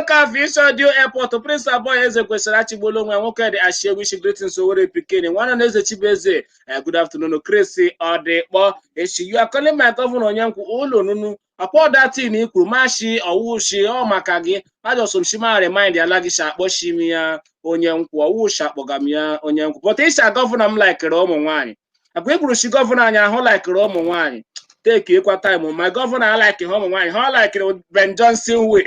Audio Airport, Prince Aboy Eze kwesịrị achịgbolu onwe nwoke dị Ashiegwu. "Greetings, Owerri Pikin." Nwanne na Eze Chibeze, good afternoon. Chris Ọdịkpọ Eshi, "You are calling my governor onye nkwụ ụlọ nunu akpọ datin i kwuru mashi ọwụshi ọ maka gị ajọsomshima remind ala gị sha akpọshi m ya onye nkwụ ọwụshi akpọga m ya onye nkwụ, but ịsha governor m likere ụmụ nwaanyị akwa ikwuru shi governor anyị ahụ likere ụmụ nwaanyị. Take ịkwa time. My governor alike ha ụmụ nwaanyị, ha likere Ben Johnson way.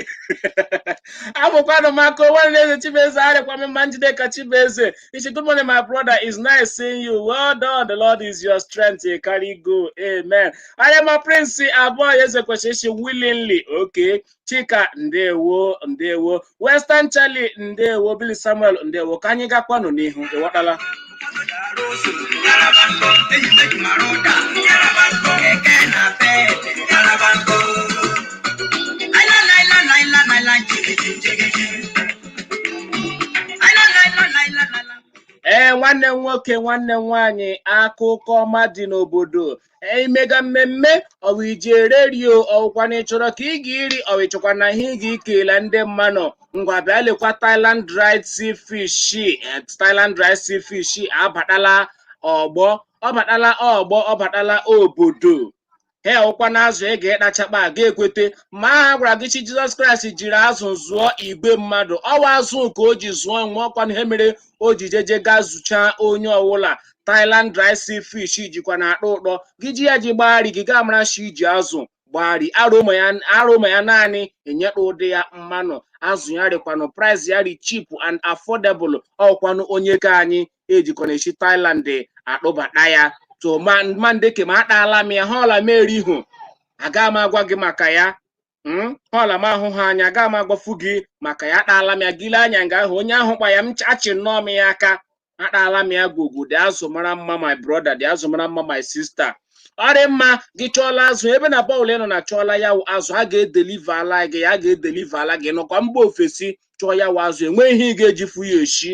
Abụkwanụ maka onwe na Eze Chibeze arịkwa m mma. Njide ka Chibeze isi, "Good morning, my brother. It's nice seeing you. Well done. The Lord is your strength. Carry go. Amen." Arịma Prince abụọ eze kwesịrị isi willingly. Okay, Chika, ndewo, ndewo. Western Charlie, ndewo. Billy Samuel, ndewo. Ka anyị gakwanụ n'ihu, ịghọtala. Kẹ̀kẹ́ na pẹ́ẹ́pẹ́. Laila, laila, laila, laila, jigiji, jigiji. Laila, laila, laila, laila. Ee, nwanne m nwoke, nwanne m nwaanyị, akụkọ ọma dị n'obodo. Imega mmemme ọwụ iji rerio ọwụkwa na ịchọrọ ka ị ga-iri ọwụ ịchọkwa na ihe ị ga-ekele ndị mmanụ. Ngwa, bịa lekwa Thailand dried sea fish. Thailand dried sea fish abatala ọgbọ, ọ batala ọgbọ, ọ batala obodo. Ha ewụkwa na azụ ị ga-ịkpachakpa ga-ekwete ma ha gwara gị chi Jizọs Kraịst jiri azụ zụọ igwe mmadụ. Ọwa azụ ka o ji zụọ nwa ọkwa ihe mere o ji jeje gaa zụchaa onye ọwụla. Thailand dry sea fish jikwa na akpọ ụtọ gị ji ya ji gbagharị gị gaa mara shi iji azụ gbagharị aroma ya naanị enyekpa ụdị ya mmanụ azụ ya rịkwanụ price ya ri cheap and affordable. Ọkwanụ onye ka anyị ejikwana esi Thailand akpụbata ya to ma ndeke ma akpaala m ya ha ọla m erihu aga m agwa gị maka ya. Ọla m ahụ ha anya aga m agwafu gị maka ya. Akpaala m ya gị lee anya nga ahụ onye ahụ kpa ya m achị nnọọ m ya aka. Akpaala m ya gwogwo dị azụ mara mma, my brother, dị azụ mara mma, my sister. Ọ dị mma gị chọọla azụ ebe na bọọlụ ị nọ na chọọla ya wụ azụ a ga-edelivala gị, a ga-edelivala gị nọkwa mba ofesi chọọ ya wụ azụ. Enweghị ihe ị ga-ejifu ya eshi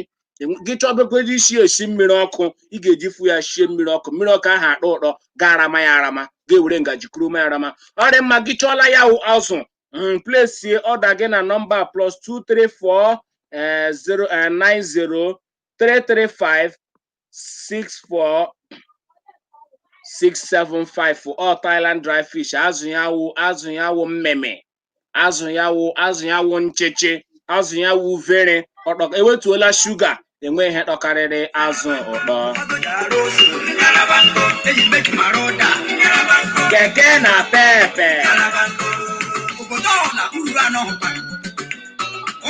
gị chọbekwere isi esi mmiri ọkụ ị ga-ejifu ya shie mmiri ọkụ, mmiri ọkụ ahụ atọ ụtọ ga-arama ya arama ga-ewere ngaji kuru ma ya arama. Ọ dị mma gị chọọla ya wụ azụ, plesie order gị na nọmba +234 0 90 335 64 675. Ọ Thailand dry fish, azụ ya wụ, azụ ya wụ mmemme, azụ ya wụ, azụ ya wụ ncheche, azụ ya wụ vere ọkpọ ewetuola shuga enwe ihe tọkarịrị azụ ụtọ. Keke na pepe. Obodo ọla uru anọ hụkwara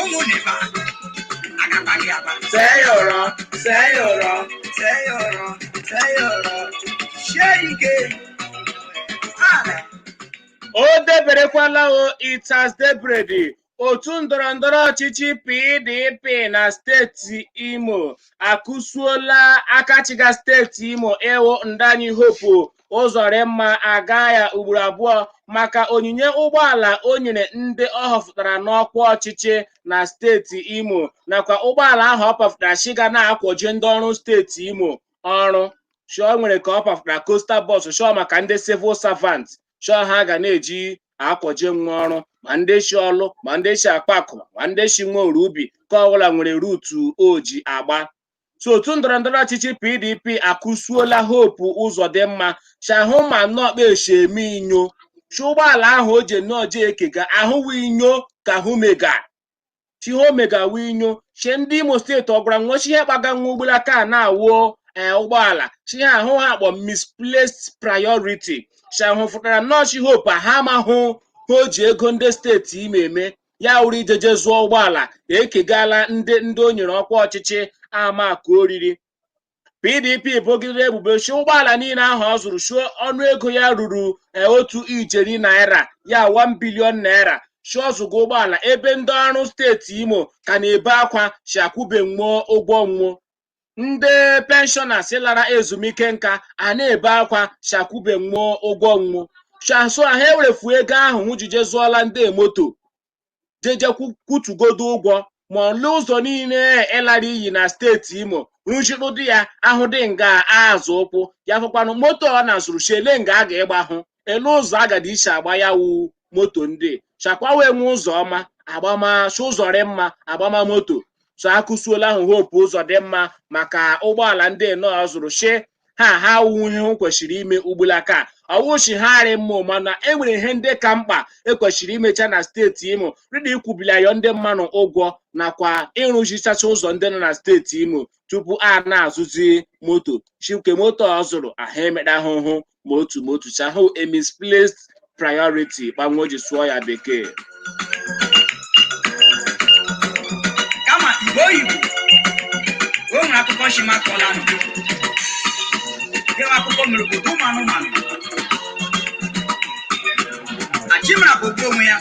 ụmụ nịba agakwaghị agba. See ya ụrọ, see ya ụrọ. See ya ụrọ, see ya ụrọ, sie ike ala. O deberekwala o, it has debredi. Otu ndọrọ ndọrọ ọchịchị PDP na steeti Imo akụsuola akachiga steeti Imo ewo Ndanyi Hope Ụzọrịmma aga ya ugboro abụọ maka onyinye ụgbọala o nyere ndị ọ họpụtara n'ọkwa ọchịchị na steeti Imo, nakwa ụgbọala ahụ ọ pafụtara shiga na-akwọje ndị ọrụ steeti Imo ọrụ. Shọ nwere ka ọ pafụtara coaster bus shọ maka ndị civil servant shọ ha ga na-eji akwọje nwa ọrụ, ma ndị shi ọlụ, ma ndị shi akpakụ, ma ndị shi nwa oru ubi ka ọbụla nwere rutu o ji agba. So otu ndọrọ ndọrọ ọchịchị PDP akụsuola Hope Ụzọdịmma shahụ ma nnọọ esheme inyo shi ụgbọala ahụ o ji nnọọ jee ekega ahụwa inyo ka hụ mega chihe omega wu inyo chi ndị Imo steeti ọ gwara nwa chi ihe kpaga nwa ugbula ka na-awụ ụgbọala chi ha ahụ ha kpọ misplaced priority shahụ fụtara nnọọ chi Hope ha amahụ ha o ji ego ndị steeti Imo eme ya wuru ijeje zụọ ụgbọala ekegala ndị ndị o nyere ọkwa ọchịchị ama ka oriri. PDP bogidere ebubo shi ụgbọala niile ahụ ọ zụrụ shuo ọnụ ego ya ruru 1 ijeri naira ya 1 billion naira shi ọzụgo ụgbọala ebe ndị ọrụ steeti Imo ka na-ebe akwa shi akwụbe nwụọ ụgwọ nwụọ ndị pensioners lara ezumike nka a na-ebe akwa shi akwụbe nwụọ ụgwọ nwụọ shaso ha ewerefu ego ahụ nwujije zụọla ndị moto jeje kwutugodo ụgwọ ma ọlụ ụzọ niile ịlara iyi na steeti Imo rụchitụ dị ya ahụ dị nga azụ ụkwụ ya fụkwanụ moto ọ na-azụrụ shele nga a ga-ịgbahụ elu ụzọ agadi iche agba ya wu moto ndị chakwa wee nwe ụzọ ọma agbama ụzọ dị mma agbama moto. So akụsuola ahụ Hope Ụzọdịmma maka ụgbọala ndị nọọ zụrụ shi ha ha wụ ihe ha kwesịrị ime ugbulaka ọwụchi ha arị mma, mana e nwere ihe ndị ka mkpa ekwesịrị imecha na steeti Imo rịda ikwubila yọ ndị mmanụ ụgwọ nakwa ịrụzichacha ụzọ ndị nọ na steeti Imo tupu a na-azụzi moto chike moto ọ zụrụ ahụ emeta ahụhụ ma otu ma otu chahụ a misplaced priority gbanwe o ji sụọ ya bekee. Kama Igbo Igbo o nwere akụkọ shimakọlanụ ịwa akụkọ mere obodo ụmụ anụmanụ achimara bụ ogbu onwe ya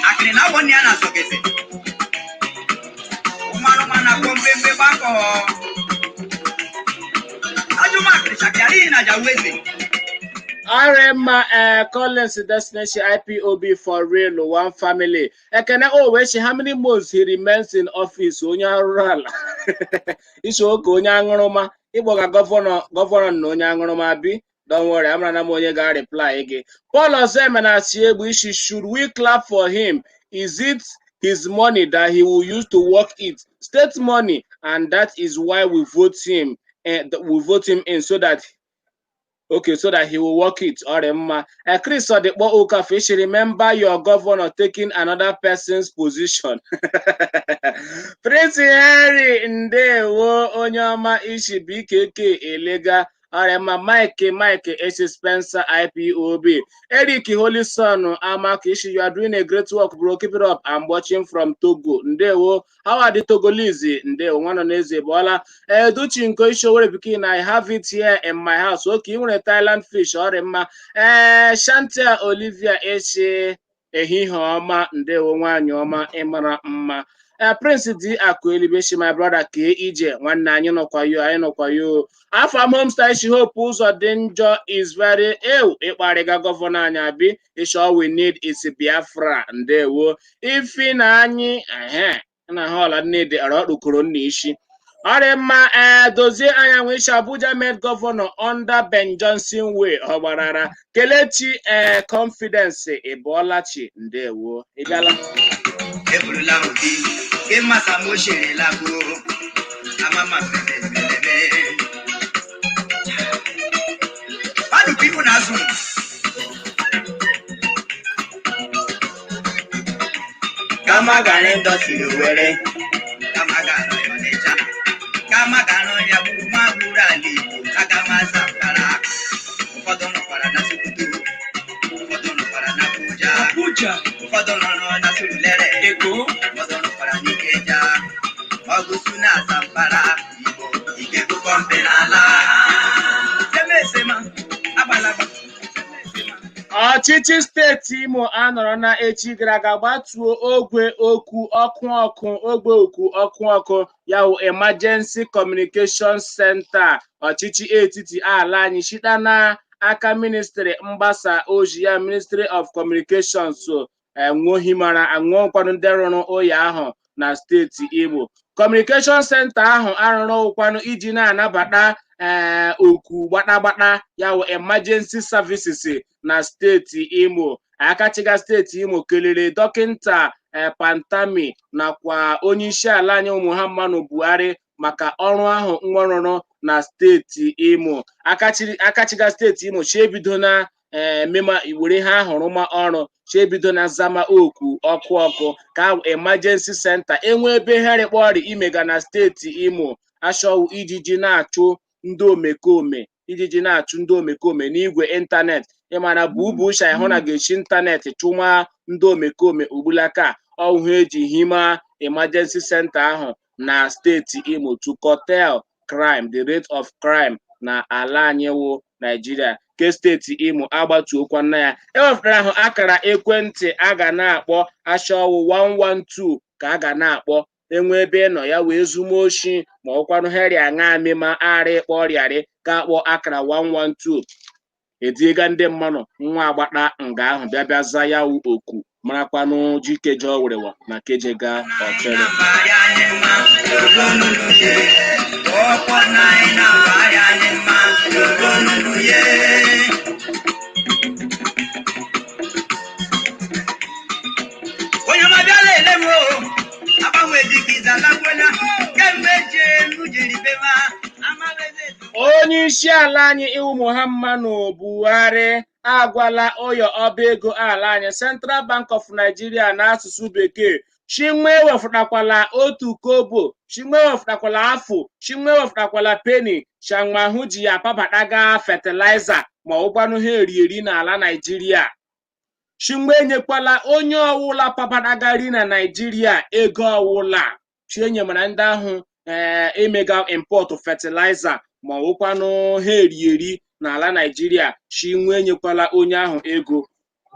akịrị na awọ nne ya na-asọgeze ụmụ anụmanụ akpọ mgbemgbe gbakọ ajụmakịrị chakịara ihe na jaweze. Arema Collins Destination IPOB for real, one family. Ekene o wee sị how many months he remains in office, onye arụrụ ala isi oke onye aṅụrụma ịkpọga gọvanọ gọvanọ na onye aṅụrụma bi. Don't worry, amara na m onye ga-reply gị. Paul Ozemena si egbu isi, should we clap for him? Is it his money that he will use to work it? State money, and that is why we vote him, we vote him in so that Okay, so that he will work it. Ọ dị mma. Chris Odikpo Okafor ishi, "Remember your governor taking another person's position." Prince Henry, ndewo onye ọma, ishi BKK Elega. Ọ dị mma. Mike Mike Esi Spencer IPOB. Eric Holison Amaka ishi, "You are doing a great work, bro. Keep it up. I'm watching from Togo." Ndewo. How are the Togolese? Ndewo. Nwanọ n'eze bụọla. Educhi Nko ishi, "Owere pikin, I have it here in my house." Okay, ị nwere Thailand fish, ọ dị mma. Ee, Chantel Olivia echi, ehihie ọma. Ndewo, nwaanyị ọma, ịmara mma. Ee, Prince D Akuelibeshi, "My brother, kee ije nwanne." Anyị nọkwa yo, anyị nọkwa yo. Afam Homestyle shi, "Hope ụzọ dị njọ is very ew ịkparịga governor anyị abi." Ishi, "All we need is Biafra." Ndewo. Ifi na anyị ehe na ha ọla nnedi ọrọ kpukoro nna isi. Ọ dị mma. Ee, Dozie Anyanwụ ishi, "Abuja made governor under Ben Johnson way." Ọ gbarara. Kelechi, ee, Confidence, ịbụọlachi. Ndewo, ị bịala. Eburula obi ke masa mo ṣeré lágbo amama pẹlẹpẹlẹpẹ. Mmadụ pipu na-azụ. Kama gara indọstrị Owerri, kama gara Ọnịcha, kama gara ọhịa gburu ma gburu ala Igbo, aga m Zamfara. Ụfọdụ nọkwara na Sokoto, ụfọdụ nọkwara na Abuja, Abuja, ụfọdụ nọrọ na Surulere, Eko, ụfọdụ nọkwara n'Ikeja, ọgụsụ na Zamfara, Igbo ike bụkọ mpe n'ala. Semesema, agbalagba. Ọchịchị steeti Imo anọrọ na echi gara aga gbatuo ogwe okwu ọkụ ọkụ, ogwe okwu ọkụ ọkụ, ya wụ Emergency Communication Center ọchịchị etiti ala anyị, site na aka ministry mgbasa ozi ya, Ministry of Communications. Enwohimara anwụọkwanụ ndị rụrụ ụyọ ahụ na steeti Imo. Communication Center ahụ arụrụ ụkwanụ iji na-anabata ee oku gbatagbata, ya wụ emergency services na steeti Imo. Akachiga steeti Imo kelere dọkịnta Pantami nakwa onyeisi ala anyị Muhammadu Buhari maka ọrụ ahụ nwa na steeti Imo. Akachiga steeti Imo chi ebido na mema were ha ahụrụ ma ọrụ chi ebido na zama oku ọkụ ọkụ ka emergency center enwe ebe ha rịkpọ ọrịa imega na steeti Imo, achọwụ ijiji na-achụ ndị omekome, ijiji na-achụ ndị omekome n'igwe ịntanetị. Ịmana bubu usha hụ na ga-echi ịntanetị chụma ndị omekome ugbulaka ọhụ eji hima emergency center ahụ na steeti Imo to curtail crime, the rate of crime na ala anyị wụ Naijiria. Ke steeti Imo agbatuokwa nna ya, ewepụtara ahụ akara ekwentị a ga na-akpọ, achọwụ 112 ka a ga na-akpọ enwe ebe ị nọ ya wee zumoshi ma ọkwanụ heri aṅa amịma arị ịkpọ ọrịarị ga-akpọ akara 112, ediega ndị mmanụ nwa agbata nga ahụ bịa bịa za ya wụ oku, marakwanụ jikeje ọwụrịwa na kejega ọchere. Onye ọma bịala ele m o, agbanwe dịka ịzalagbola kemgbe jee m jiri bema amaghịzi. Onye isi ala anyị iwu Muhammadu Buhari agwala ụyọ ọba ego ala anyị, Central Bank of Nigeria n'asụsụ bekee, chinwe wefụtakwala otu kobo, chinwe wefụtakwala afụ, chinwe wefụtakwala penny chanwahụ ji ya apabataga fertilizer ma ụgwanụ ha eri n'ala Naijiria. Chinwe enyekwala onye ọwụla pabatagari na Naijiria ego ọwụla chienye mana ndị ahụ ee emega import fertilizer ma ọwụkwanụ ha eri eri n'ala Naijiria. Chinwe enyekwala onye ahụ ego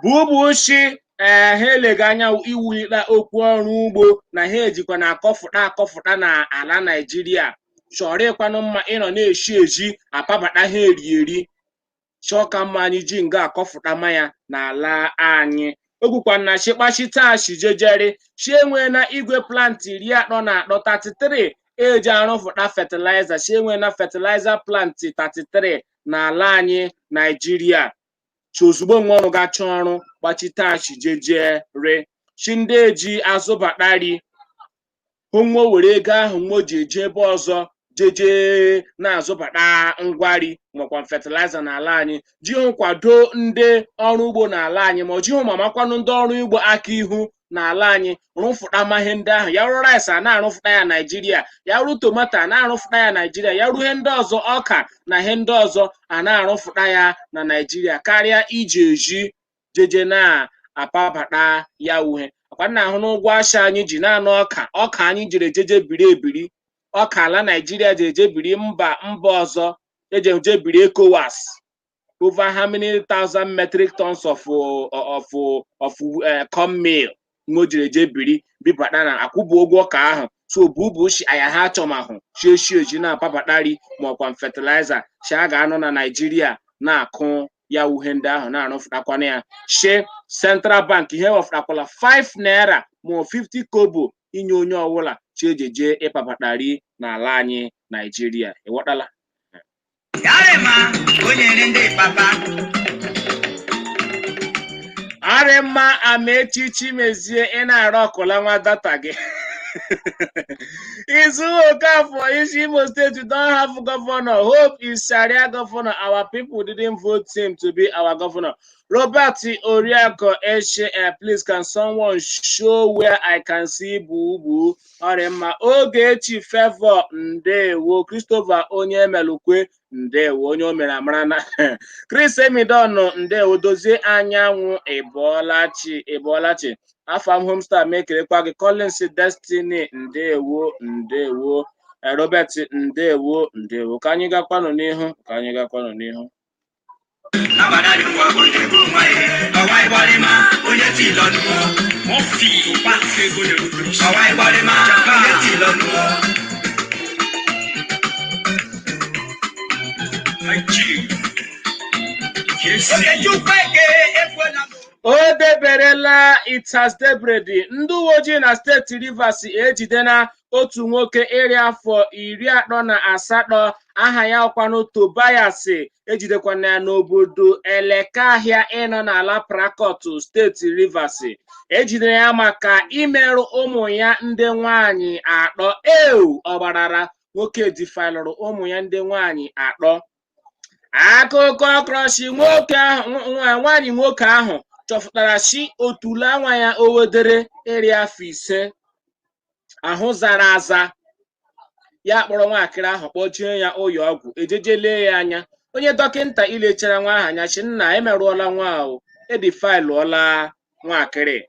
bubu shi. Ee, ha elega anya iwulite okwu ọrụ ugbo na ha ejikwa na akọfụta akọfụta na ala Naijiria. Chọrọ ịkwanụ mma ịnọ na-eshi eji apabata ha eri eri, chọọ ka mma anyị ji nga akọfụta mmanya n'ala anyị. Okwukwa na chịkpachita shijejeri chi enwe na igwe plant 33, 33 eji arụfụta fertilizer. Chi enwe na fertilizer plant 33 n'ala anyị Naijiria. Chi ozugbo nwa ọrụ gacha ọrụ gbachite shijejere chi ndị eji azụbatari hụ nwa were ego ahụ nwa ji eje ebe ọzọ Jeje na-azụbata ngwari makwa fertilizer n'ala anyị, ji hụ kwado ndị ọrụ ugbo n'ala anyị, ma ọ ji hụ ma makwanụ ndị ọrụ ugbo aka ihu n'ala anyị rụfụta ma ihe ndị ahụ. Ya rụ rice a na-arụfụta ya Naijiria, ya rụ tomato a na-arụfụta ya Naijiria, ya rụ ihe ndị ọzọ, ọka na ihe ndị ọzọ a na-arụfụta ya na Naijiria, karịa iji eji jeje na-apabata ya uhe. Akwa nna ahụ n'ụgwọ asha anyị ji naanị ọka, ọka anyị jiri ejeje biri ebiri, ọka ala Naijiria ji eje biri mba mba ọzọ, eje eje biri ECOWAS, over how many thousand metric tons of corn meal o jiri eje biri bibata na akwụbụ ụgwọ ọka ahụ. So bubu shi aya ha achọmahụ shi eji na-apabatari ma ọkwa fertilizer shi a ga-anọ na Naijiria na-akụ ya uhe ndị ahụ na-arụfụtakwana ya. Shi Central Bank ihe wefụtakwala 5 naira ma ọ 50 kobo inye onye ọbụla chi ejeje ịpabatari n'ala anyị Naijiria. Ịghọtala? Yarema, onye ndị papa. Arị mma, Amechi Chimezie, ị na-arụ ọkụla nwa data gị. Izu Okafor, isi Imo State don have governor. Hope is Sharia governor. Our people didn't vote him to be our governor. Robert Oriako Eshe, please can someone show where I can see Bubu? Ọrịmma, Ogechi Favor, ndewo. Christopher Onye Melukwe, ndewo. Onye o mere amara na Chris Emidon, ndewo. Dozie Anyanwụ, Ịbọọlachi, Ịbọọlachi. Afam Homestar, mekerekwa gị. Collins Destiny, ndewo, ndewo. Robert, ndewo, ndewo. Ka anyị gakwanụ n'ihu, ka anyị gakwanụ n'ihu. Nabadari nwa onye bụ nwa ihe ọwa ịgbarịma onye ti lọnụ. Wọ́n fi ìtòpá ṣe lè rúbọ. Ọwa ịgbarịma onye ti lọnụ. Àìjì. Kìí Okechukwu Eke ekwela m. O deberela, it has debredi. Ndị uwe ojii na steeti Rivers ejidena otu nwoke iri afọ 38, aha ya ọkwanụ Tobias. Ejidekwana ya n'obodo Elekahịa ịnọ n'ala Prakọt, steeti Rivers. Ejidere ya maka imerụ ụmụ ya ndị nwanyị atọ. Eu, ọgbarara nwoke difilụrụ ụmụ ya ndị nwanyị atọ. Akụkọ krọshi nwoke ahụ, nwaanyị nwoke ahụ chọpụtara shi otule nwa ya o wedere iri afọ 5 ahụ zara aza. Ya kpọrọ nwaakịrị ahụ kpọjie ya ụyọ ọgwụ, ejeje lee ya anya. Onye dọkịnta ilechara nwa ahụ anya chi nna emerụọla nwa ahụ, edifailụọla nwaakịrị.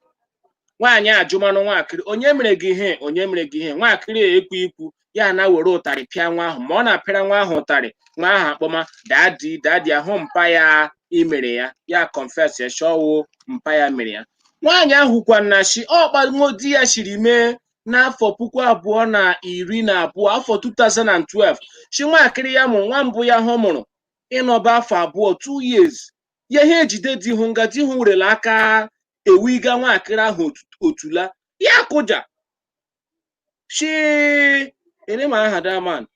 Nwaanyị ajụmanụ nwaakịrị, onye mere gị ihe? Onye mere gị ihe? Nwaakịrị ekwu ikwu ya na were ụtarị pịa nwa ahụ. Ma ọ na-apịara nwa ahụ ụtarị, nwa ahụ akpọma daddy, daddy, ahụ mpa ya imere ya. Ya confess ya shọwụ mpa ya mere ya. Nwaanyị ahụ kwa na shi ọkpa di ya shiri mee n'afọ 2012, afọ 2012, shi nwaakịrị ya mụrụ nwa mbụ ya hụ mụrụ ịnọba afọ 2, 2 years, ya ihe ejide di hụ nga di hụ werela aka ewiga nwaakịrị ahụ otula ya kụja shi elema aha daman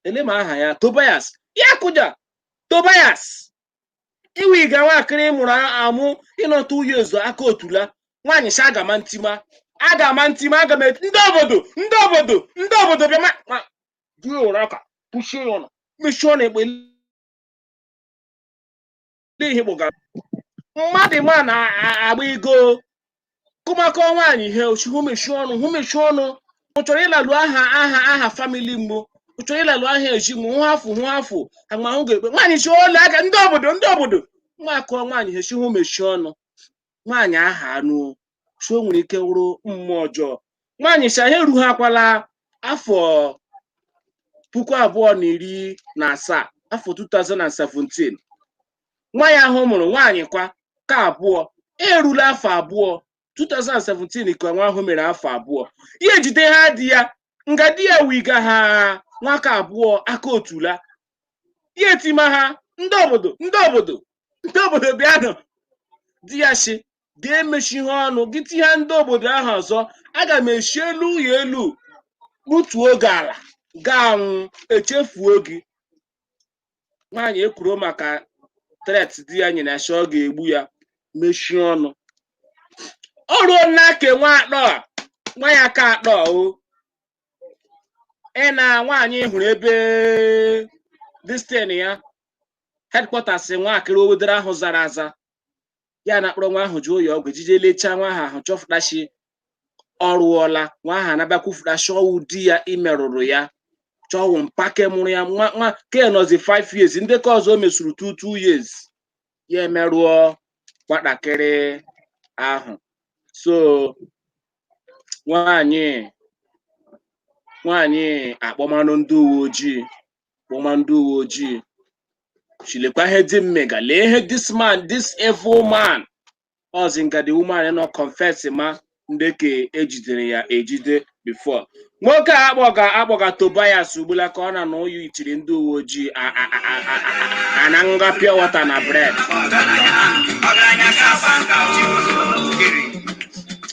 elema aha ya Tobias, ya kụja Tobias iwiga nwaakịrị mụrụ amụ ịnọta uyo ezo aka otula. Nwaanyị si agama ntima, agama ntima, aga m eti ndị obodo, ndị obodo, ndị obodo bịa ma di ụra ka kwuchie ya ọnụ, mechie ọnụ, ekpe ihe kpụgara mmadụ ma na-agba ego kụmakọ nwaanyị ihe ochi hụ mechie ọnụ, hụ mechie ọnụ. Ọ chọrọ ịlalụ aha aha aha famili mgbu, ọ chọrọ ịlalụ aha eji mụ hụ afụ hụ afụ agmahụ ga-ekpe nwaanyị chi ole aka ndị obodo, ndị obodo nwa akụọ nwaanyị ihe chi hụ mechie ọnụ. Nwaanyị aha anụ chi o nwere ike wụrụ mmụọ ọjọọ. Nwaanyị si anyị erughị akwala afọ 2017, afọ 2017, nwa ya ahụ mụrụ nwaanyị kwa ka abụọ erula afọ 2, 2017 ka nwa ahụ mere afọ 2. Ya ejide ha di ya nga di ya wiga ha nwaka abụọ aka otula ya etima ha ndị obodo, ndị obodo, ndị obodo bịanụ. Di ya shi ga-emechi ihe ọnụ gị tinye ndị obodo ahụ ọzọ, aga m eshi elu ya elu kputuo gị ala gaa nwụ echefuo gị. Nwaanyị ekwuro maka threat di ya nyere ya shi ọ ga-egbu ya, mechie ọnụ. O ruo nna ke nwa atọ a, nwa ya ka atọ o Ị na nwaanyị hụrụ ebe destin ya headquarters nwaakịrị owedere ahụ zara aza ya na akpọrọ nwa ahụ ji ụyọ ọgwụ ejije lechaa nwa ahụ ahụ chọfụtachi ọ rụọla nwa ahụ anabakwufụtachi ọwụ di ya imerụrụ ya chọwụ mpake mụrụ ya nwa nwa ke nọzi 5 years, ndị ka ọzọ o mesuru 2 2 years ya emerụọ nwatakịrị ahụ. So nwaanyị akpọmanụ ndị uwe ojii, kpọma ndị uwe ojii chilekwa ihe dị mmega, lee ihe this man, this evil man ọzi nga the woman nọ confess ma ndị ka ejidere ya ejide before nwoke a akpọga Tobias ugbula ka ọ na na ụyọ itiri ndị uwe ojii ana nga pure water na bread. Ọgaranya ka nka o.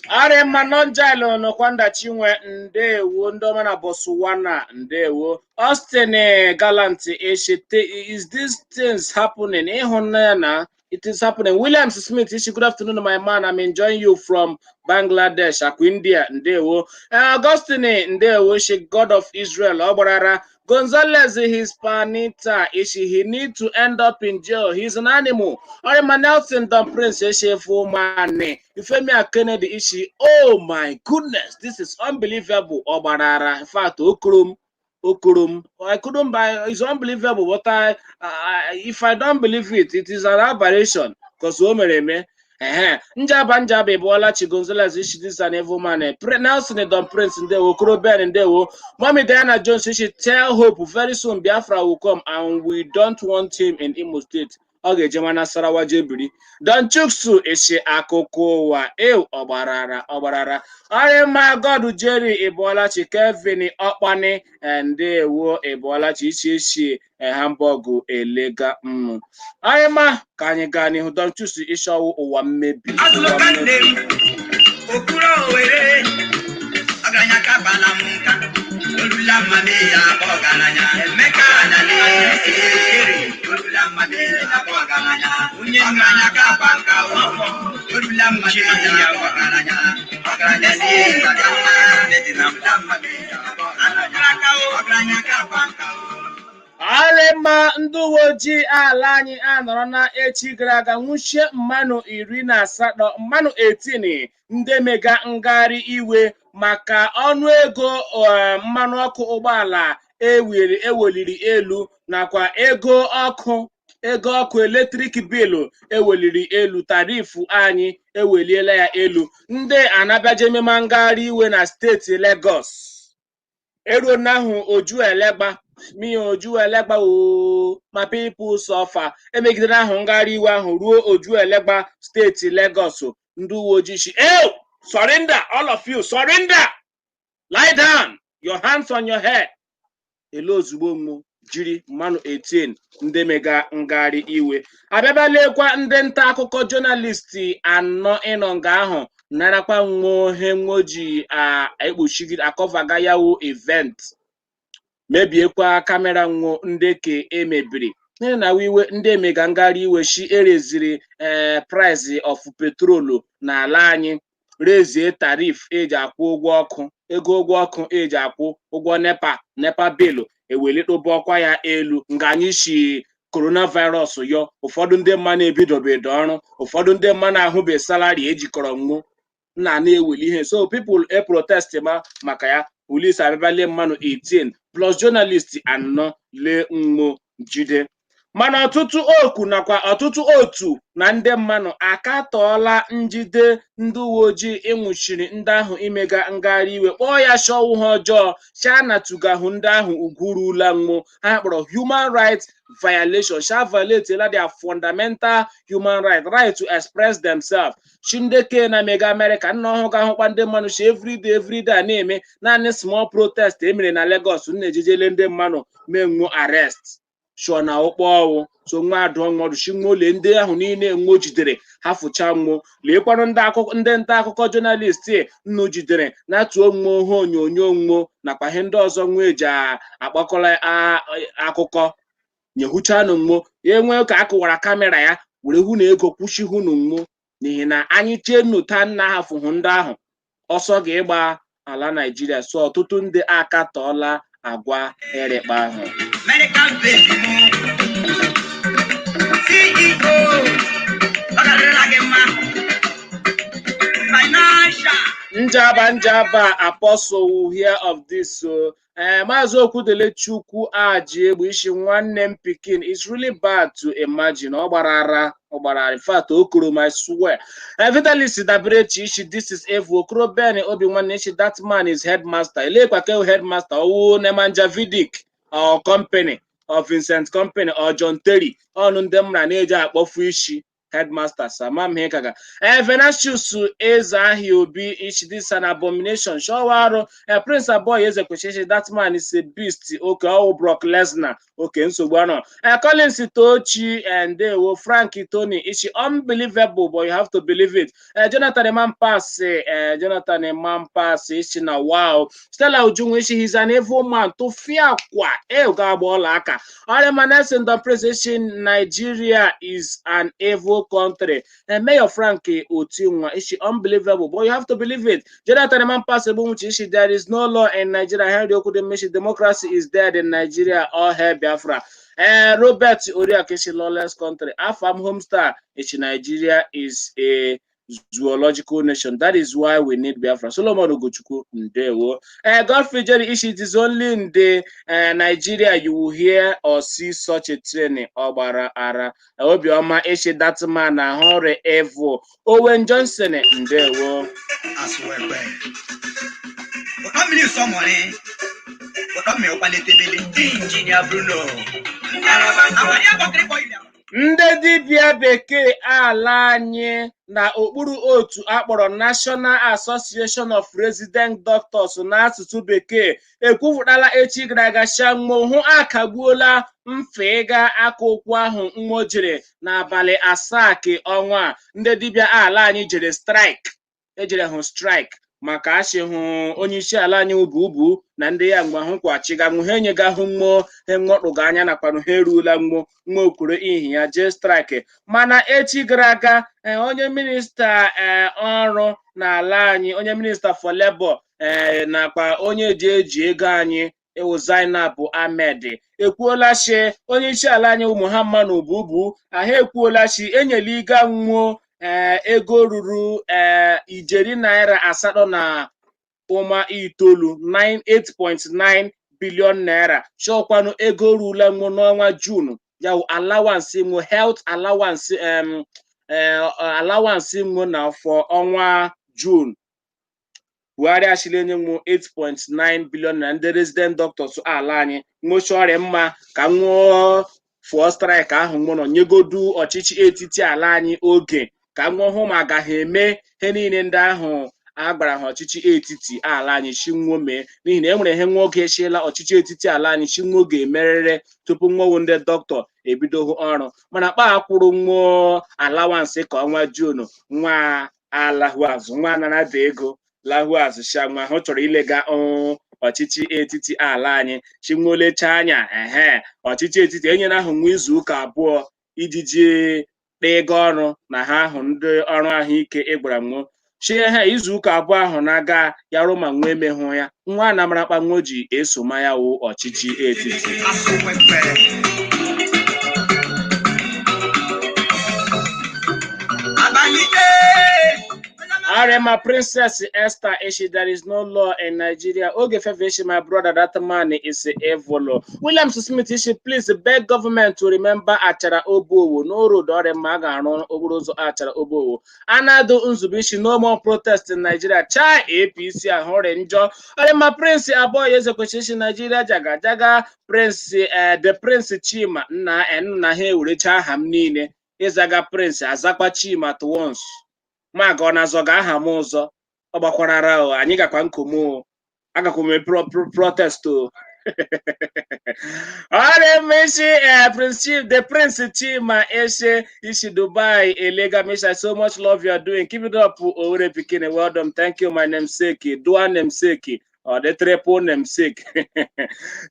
Arị mma nọnjail nọkwanda chinwe, ndewo ndị ọma na Botswana, ndewo Austin Gallant Eshete. Is this things happening? Ịhụnanya na it is happening. Williams Smith Ishi, good afternoon, my man. I'm enjoying you from Bangladesh, Akwa India, ndewo. Augustine ndewo Ishi, God of Israel ọ gbarara. Gonzalez Hispanita Ishi, he need to end up in jail, he's an animal. Orima Nelson Don Prince Ishi Fumane Ifemi Kennedy Ishi, oh my goodness, this is unbelievable. Ọ gbarara, in fact, okurum okurum I couldn't buy. It's unbelievable, but I if I don't believe it, it is an aberration because o mere eme. Ehe, njaba njaba ịbụọla chi. Gonzalez Ishi, this is an evil man. Nelson Don Prince ndewo. Okoro Ben ndewo. Mommy Diana Jones Ishi, tell Hope very soon Biafra will come and we don't want him in Imo State. Ọ ga-eje ma Nasarawa jee biri. Don Chuksu Ishi, akụkọ ụwa ew ọgbarara ọgbarara. Ọrịma God Jerry ịbụọlachi. Kevin Ọkpani ndewo, ịbụọlachi ichi ichi Hamburg elega mmu. Ọrịma ka anyị gaa n'ihu. Don Chuksu Ishi, ọwụ ụwa mmebi, ụwa Azụlụka nne mmebi. M okpuru Owere ọgaranya ka bala m nka olula mma mee ya bụ ọgaranya Emeka anale olula mma mee ya bụ ọgaranya onye ọgaranya ka ba nka olula mma mee ya bụ ọgaranya ọgaranya olula mma mee ya bụ ọgaranya ka ba nka. Arịma ndị uwe ojii ala anyị anọrọ na echi gara aga nwụchie mmanụ 18, mmanụ 18 ndị mega ngagharị iwe maka ọnụego mmanụ ọkụ ụgbọala ewere eweliri elu nakwa ego ọkụ electric bill eweliri elu, tariff anyị eweliela ya elu. Ndị anabaje ememe ngagharị iwe na steeti Lagos eruo n'ahụ oju elegba mi oju elegba ooo ma people suffer. Emegidere ahụ ngagharị iwe ahụ ruo oju elegba, steeti Lagos. Ndị uwe ojii shi ew surrender, all of you surrender, lie down, your hands on your head. Ele ozugbo mụ jiri mmanụ 18 ndị mega ngagharị iwe abịabịa lekwa ndị nta akụkọ journalist anọ ịnọ nga ahụ narakwa nwohe nwoji ekpuchigide akọvaga yawu event, mebiekwa camera nwo ndị ke emebiri n'ihi na iwe ndị emega ngagharị iwe shi ereziri ee price of petrol n'ala anyị, rezie tariff eji akwụ ụgwọ ọkụ, ego ụgwọ ọkụ eji akwụ ụgwọ NEPA bill ewelitobe ọkwa ya elu nga anyị shi coronavirus yọ. Ụfọdụ ndị mma na-ebidobedo ọrụ, ụfọdụ ndị mma na-ahụbe salary ejikọrọ nwụ nna na-eweli ihe, so people e protest ma maka ya. Police abịabịa lee mmanụ 18 plus journalist anọ lee mmo jide. Mana ọtụtụ oku nakwa ọtụtụ otu na ndị mmanụ akatọọla njide ndị uwe ojii ịnwụchiri ndị ahụ imega ngagharị iwe, kpọọ ya shọwụ ha ọjọọ sha na tugahụ ndị ahụ ugwu rula nwụ ha kpọrọ human rights violation, sha violate their fundamental human right, right to express themselves. Chindeke na mega Amerịka nna ọhụụ ga-ahụkwa ndị mmanụ shi everyday everyday a na-eme naanị small protest emere na Lagos na-ejejele ndị mmanụ menwu arrest shọ na ụkpọ ọwụ so nwa adụọ nwọdụ shi nwa ole ndị ahụ niile nwo jidere ha fụcha nwụ leekwanụ ndị akụkọ, ndị nta akụkọ journalist nnu jidere na-atụo nwo ihe onyonyo nwo nakwa ihe ndị ọzọ nwa eji akpakọrọ akụkọ nyehuchanụ nwo ya enwee ka akụwara camera ya were hụ na ego kwụchihunu nwo n'ihi na anyị chee nnụta nna ha fụhụ ndị ahụ ọsọ ga-ịgba ala Naijiria. So ọtụtụ ndị akatọọla Agwa ịrịkpa ahụ. Medical baby mụ. CEO. Ọ ga-adịrịla gị mma. Financial. Njaba njaba apostle will hear of this. So Maazị Okwudele Chukwu Aji Egbu ishi nwanne m pikin, it's really bad to imagine. Ọ gbara ara, ọ gbara ara. In fact, o koro my swear. Vitalis Daberechi ishi, this is evil. Okoro Ben Obi nwanne ishi, that man is headmaster. Elekwa ke headmaster owu Nemanja Vidic or company or Vincent Company or John Terry ọnụ ndị m na na-eji akpọfu isi headmaster sama m ihe kaga. Venantius Eze Ahịa Obi ishi, this an abomination. Showa arụ. Prince Aboy Eze kwesịrị, that man is a beast. Okay, ọwụ Brock Lesnar. Okay, nsogbu anọ. Collins Tochi and ndewo. Frank Tony ishi, unbelievable, but you have to believe it. Jonathan Eman Jonathan Eman Pass ishi na wow. Stella Ujunwu ishi, he's an evil man. Tụfịakwa e ga-agba ọla aka. Ọrịa Nelson Don Prince ishi, Nigeria is an evil country. Mayor Frank Otinwa ishi, unbelievable, but you have to believe it. Jonathan Eman Pass Ebunwuchi ishi, there is no law in Nigeria. Henry Okudem ishi, democracy is dead in Nigeria. All hail Biafra. Robert Oriak ishi, lawless country. Afam Homestar ishi, Nigeria is a zoological nation. That is why we need Biafra. Solomon Ugochukwu, ndewo. Godfrey Jerry ishi, it is only in the Nigeria you will hear or see such a training. Ọgbara ara. Obioma ishi, that man ahụrụ evil. Owen Johnson, ndewo. Asụwekwe. Ụtọ mmiri sọmọrị. Ụtọ mmiri ụkwaletebele. Injinia Bruno. Amadi agbakịrịkpọ ile. Ndị dibịa bekee ala anyị na okpuru otu akpọrọ National Association of Resident Doctors n'asụsụ bekee ekwupụtala echi gara aga shammo hụ akagbuola mfega aka ụkwụ ahụ nwo jere n'abalị 7 ke ọnwa a. Ndị dibịa ala anyị jere strike, ejere hụ strike maka achị hụ onye isi ala anyị ubu ubu na ndị ya mgbe hụ kwachiganwu ha enyegahụ mmụọ ha nwọkpụga anya nakwanụ ha eruola mmụọ nwa okwuru ihi ya jee strike. Mana echi gara aga, onye minista ọrụ n'ala anyị, onye minista for labor, nakwa onye ji eji ego anyị ewu Zainab Ahmed ekwuola shi onye isi ala anyị Muhammadu Bubu ahụ ekwuola shi enyela nwuo ego ruru ijeri naira 8.9, 8.9 billion naira, chọkwanụ ego rula nwụ n'ọnwa June ya wụ allowance nwụ, health allowance, allowance nwụ na afọ ọnwa June. Buhari achịla enye nwụ 8.9 billion na ndị resident doctors ala anyị nwochi ọrịa mma ka nwụọ fụọ strike ahụ nwụrọ nyegodu ọchịchị etiti ala anyị oge ka nwụọ hụ ma agaghị eme ihe niile ndị ahụ a gwara ha ọchịchị etiti ala anyị chinwo mee, n'ihi na e nwere ihe nwa oge echiela ọchịchị etiti ala anyị chinwo ga-emerịrị tupu nwowu ndị dọkịta ebido ọrụ. Mana kpa akwụrụ nwụọ allowance ka ọnwa June nwa alahụ azụ nwa anara ego lahụ azụ sha nwa ahụ chọrọ ilega ọchịchị etiti ala anyị chinwolecha anya ehe ọchịchị etiti enyere ahụ nwa izu ụka 2 iji jee kpee ego ọrụ na ha ahụ ndị ọrụ ahụike ịgbara nwụọ chie ha izu ụka 2 ahụ na-aga ya rụ ma nwa emehụ ya nwa anamarakpa nwa ji eso ma ya wụ ọchịchị etiti. Asụwekwe. Abalị Arema Princess Esther Ishi, there is no law in Nigeria. Oge Fefe Ishi, my brother, that man is evil. Williams Smith Ishi, please beg government to remember Achara Obowo. No road or maga okporo ụzọ Achara Obowo. Anado Nzube Ishi, no more protest in Nigeria. Chai APC ahụrị njọ. Arema Prince Aboy Ezekwechi Ishi, Nigeria jaga jaga. Prince the Prince Chima nna nna ha ewerecha aha m niile. Ịzaga Prince azakwa Chima at once. Ma ga ọ na-azọ ga aha m ụzọ ọ gbakwarara o anyị gakwa nkom o agakwa m protest o ọrịa mmechi Prince Chief the Prince Chima Eshe Ishi Dubai Elega Misha, so much love you are doing, keep it up. Owerri Pikin, well done, thank you, my namesake, dua namesake. Ọ dị triple namesake.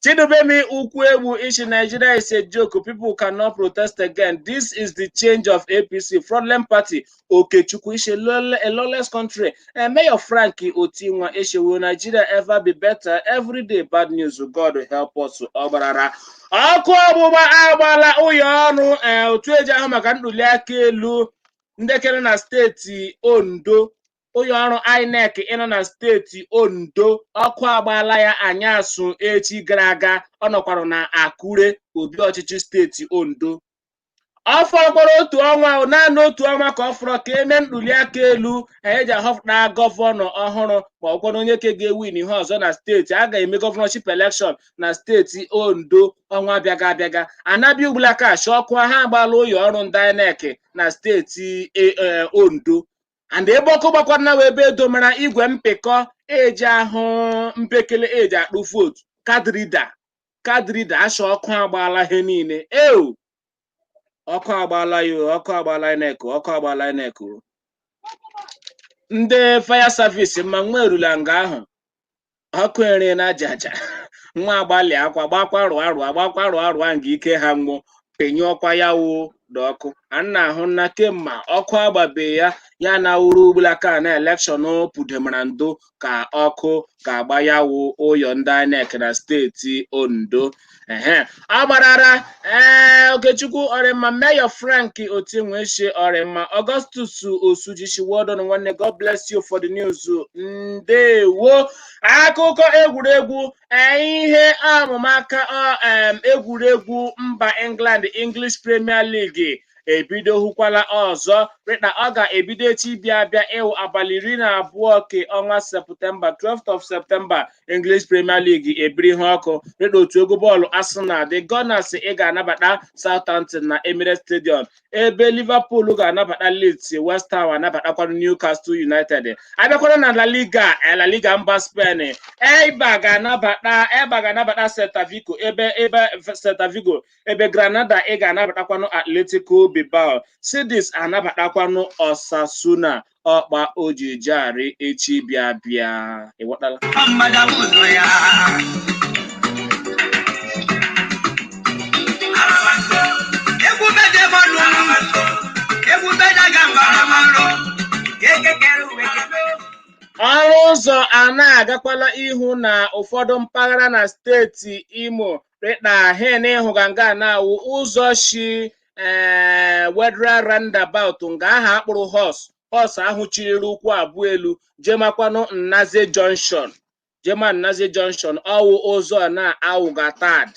Chidubemi Ukwu Egwu ishi, "Nigeria is a joke. People cannot protest again. This is the change of APC, fraudulent party." Okechukwu ishi, a lawless country. Mayor Frank Otinwa ishi, "Will Nigeria ever be better? Every day bad news. God will help us." Ọ gbarara ọkụ ọgbụgba agbala ụyọ ọrụ otu eji ahụ maka ntuli aka elu ndekere na steeti Ondo. Ụlọ ọrụ INEC ịnọ na steeti Ondo, ọkụ agbaala ya anyasụ echi gara aga. Ọ nọkwara na Akure, obi ọchịchị steeti Ondo. Ọ fọrọkwara otu ọnwa, naanị otu ọnwa ka ọ fọrọ ka eme ntuli aka elu eji ahọpụta gọvanọ ọhụrụ, ma ọ kwado onye ke ga-ewin ihe ọzọ na steeti. A ga-eme governorship election na steeti Ondo ọnwa abịaga abịaga. Anabịa ugbula kashi ọkụ ha agbaala ụlọ ọrụ ndị INEC na steeti Ondo. And ebe ọkụ gbakwara na ebe edomara igwe mpịkọ eji ahụ mpekele eji akpụ vote, card reader, card reader. Asha ọkụ agbaala ihe niile eo. Ọkụ agbaala ya o, ọkụ agbaala INEC, ọkụ agbaala INEC o. Ndị fire service ma nwa erula nga ahụ ọkụ ere na aja aja. Nwa agbalị akwa gbakwa rụa rụa gbakwa rụa rụa nga ike ha nwụọ penyụọkwa ya wụ dị ọkụ a na-ahụ nna kemma ọkụ agbabe ya ya na wuru ugbulaka na election pudemara ndo ka ọkụ ga-agba ya wụ ụyọ ndị INEC na steeti Ondo. Ehe, ọ gbarara. Ee, Okechukwu ọrịmma. Mayor Frank Otinweshi ọrịmma. Augustus Osujishi, well done, nwanne. God bless you for the news. Ndewo. Akụkọ egwuregwu, ihe amụmaka egwuregwu mba England, English Premier League ebido hụkwala ọzọ rịta. Ọ ga-ebido echi bịa abịa, ịwụ abalị 12 ke ọnwa Septemba, 12th of September. English Premier League ebiri ihe ọkụ rịta. Otu egwu bọọlụ Arsenal, the Gunners, ị ga-anabata Southampton na Emirates Stadium, ebe Liverpool ga-anabata Leeds, West Ham anabatakwa Newcastle United. Abịakwara na La Liga, La Liga mba Spain, Eibar ga-anabata Celta Vigo, ebe Celta Vigo, ebe Granada ị ga-anabatakwanụ Atletico Bilbao, Cadiz anabatakwanụ Osasuna. Ọkpa ojijari echi bịa bịa, ịghọtala? Mmadụ ụzọ ya. Egwu bede mọnụ, egwu bede ga mbara marụ, ekekere uwe kele. Ọrụ ụzọ a na-agakwala ihu na ụfọdụ mpaghara na steeti Imo rịta hen ịhụga nga na-awụ ụzọ shi ee Wetheral Roundabout nga aha akpụrụ horse horse ahụ chiriri ụkwụ abụọ elu jemakwanụ Nnaze Junction, jema Nnaze Junction. Ọwụ ụzọ na awụga tad,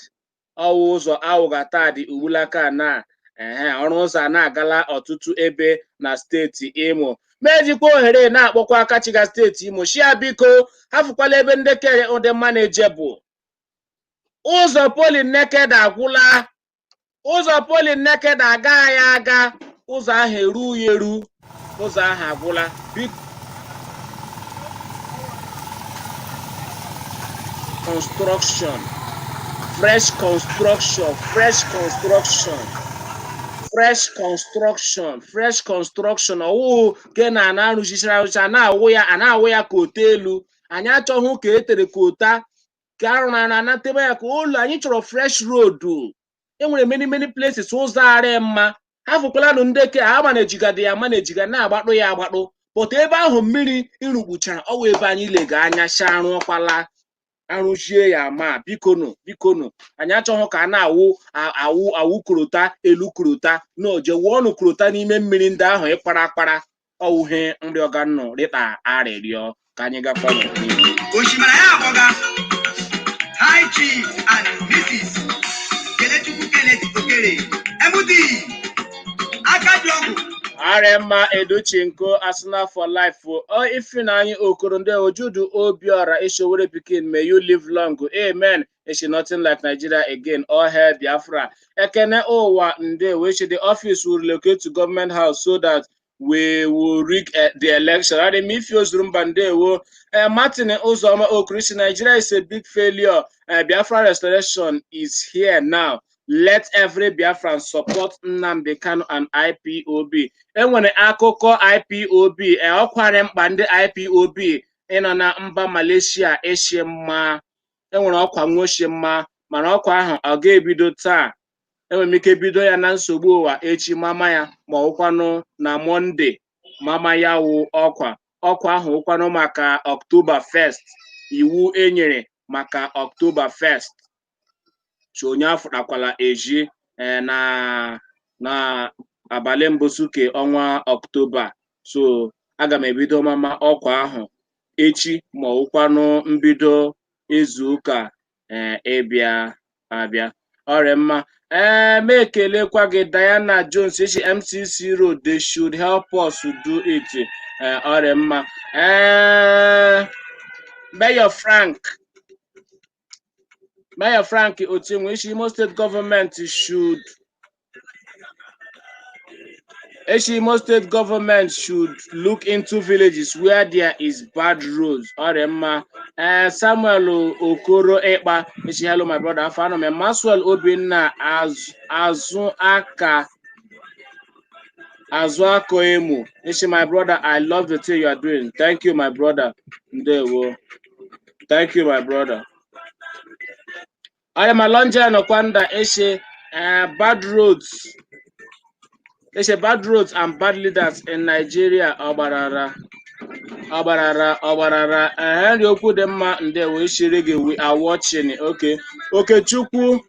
ọwụ ụzọ awụga tad ugbulaka na ehe. Ọrụ ụzọ a na-agala ọtụtụ ebe na steeti Imo. Ma ejikwa ohere na-akpọkwa aka chiga steeti Imo shia, biko hafụkwala ebe ndekere ụdị mma na-eje bụ ụzọ Poli Neked agwụla. Ụzọ Poli Neked agaghị aga, ụzọ ahụ eru ya eru, ụzọ ahụ agwụla. Biko construction, fresh construction, fresh construction, fresh construction, fresh construction. Ọwụ ke na ana arụchichara arụcha, a na-awụ ya, a na-awụ ya ka ote elu. Anyị achọghị ka e tere ka ota ka arụ na anatebe ya ka ụlọ. Anyị chọrọ fresh road. Enwere many many places ụzọ arị mma. Ha fụkwalanụ ndeke ha ma na-ejigada ya ma na-ejiga na-agbakpụ ya agbakpụ pụta ebe ahụ mmiri irukpuchara ọwụ ebe anyị lega anya sha arụọkwala arụchie ya. Ma bikonu, bikonu, anyị achọghị ka a na-awụ awụ awụ korota elu korota na oje wụọnụ korota n'ime mmiri ndị ahụ ịkpara akpara ọwụhe nrịọganụ rịta arịrịọ ka anyị gakwanụ n'ihu. Osimiri ya abọga. High Chief and Mrs. Kelechukwu Kenneth Okere, MD, Akadiọgwụ. Arịmma Educhinko, Arsenal for life. O Ifunanya Okoro ndị Ojudu Obiora Ishowere pikin, may you live long. Amen. Ishi, "Nothing like Nigeria again. All hail Biafra." Ekene Ụwa Ndewo Ishi, "The office will relocate to government house so that we will rig the election." Adị ifi ozuru mba. Ndewo. Martin Uzoma Okrishi, "Nigeria is a big failure. Biafra restoration is here now. Let every Biafran support Nnamdi Kanu and IPOB." Enwere akụkọ IPOB, ọkwari mkpa ndị IPOB. Ịnọ na mba Malaysia eshi mma, enwere ọkwa nwoshi mma, mana ọkwa ahụ ọ ga-ebido taa. Enwere m ike bido ya na nsogbu ụwa echi mama ya, ma ọwụkwanụ na Monday mama ya wụ ọkwa. Ọkwa ahụ wụkwanụ maka October 1st, iwu enyere maka October 1st. So onye afụtakwala eji na abalị mbụ suke ọnwa Ọktoba. So aga m ebido mama ọkwa ahụ echi, ma ọwụkwanụ mbido izu ụka ịbịa abịa. Ọrịa mma. Ma ekelekwa gị, Diana Jones echi MCC Road, they should help us to do it. Ọrịa mma. Mayor Frank Otinwe ishi Imo State government should Eshi Imo State government should look into villages where there is bad roads. Ọrịa mma. Samuel Okoro Ekpa eshi, hello my brother. Afọ anọ m Maxwell Obinna azụ aka azụ akọ emu eshi, my brother, I love the thing you are doing. Thank you, my brother. Ndewo. Thank you, my brother. Ọrịa ma Lonja Nọkwanda eshi bad roads. They say bad roads and bad leaders in Nigeria. Ọgbarara ọgbarara ọgbarara. Henry okwu dị mma, ndewo ishiri gị, we are watching. Okay, Okechukwu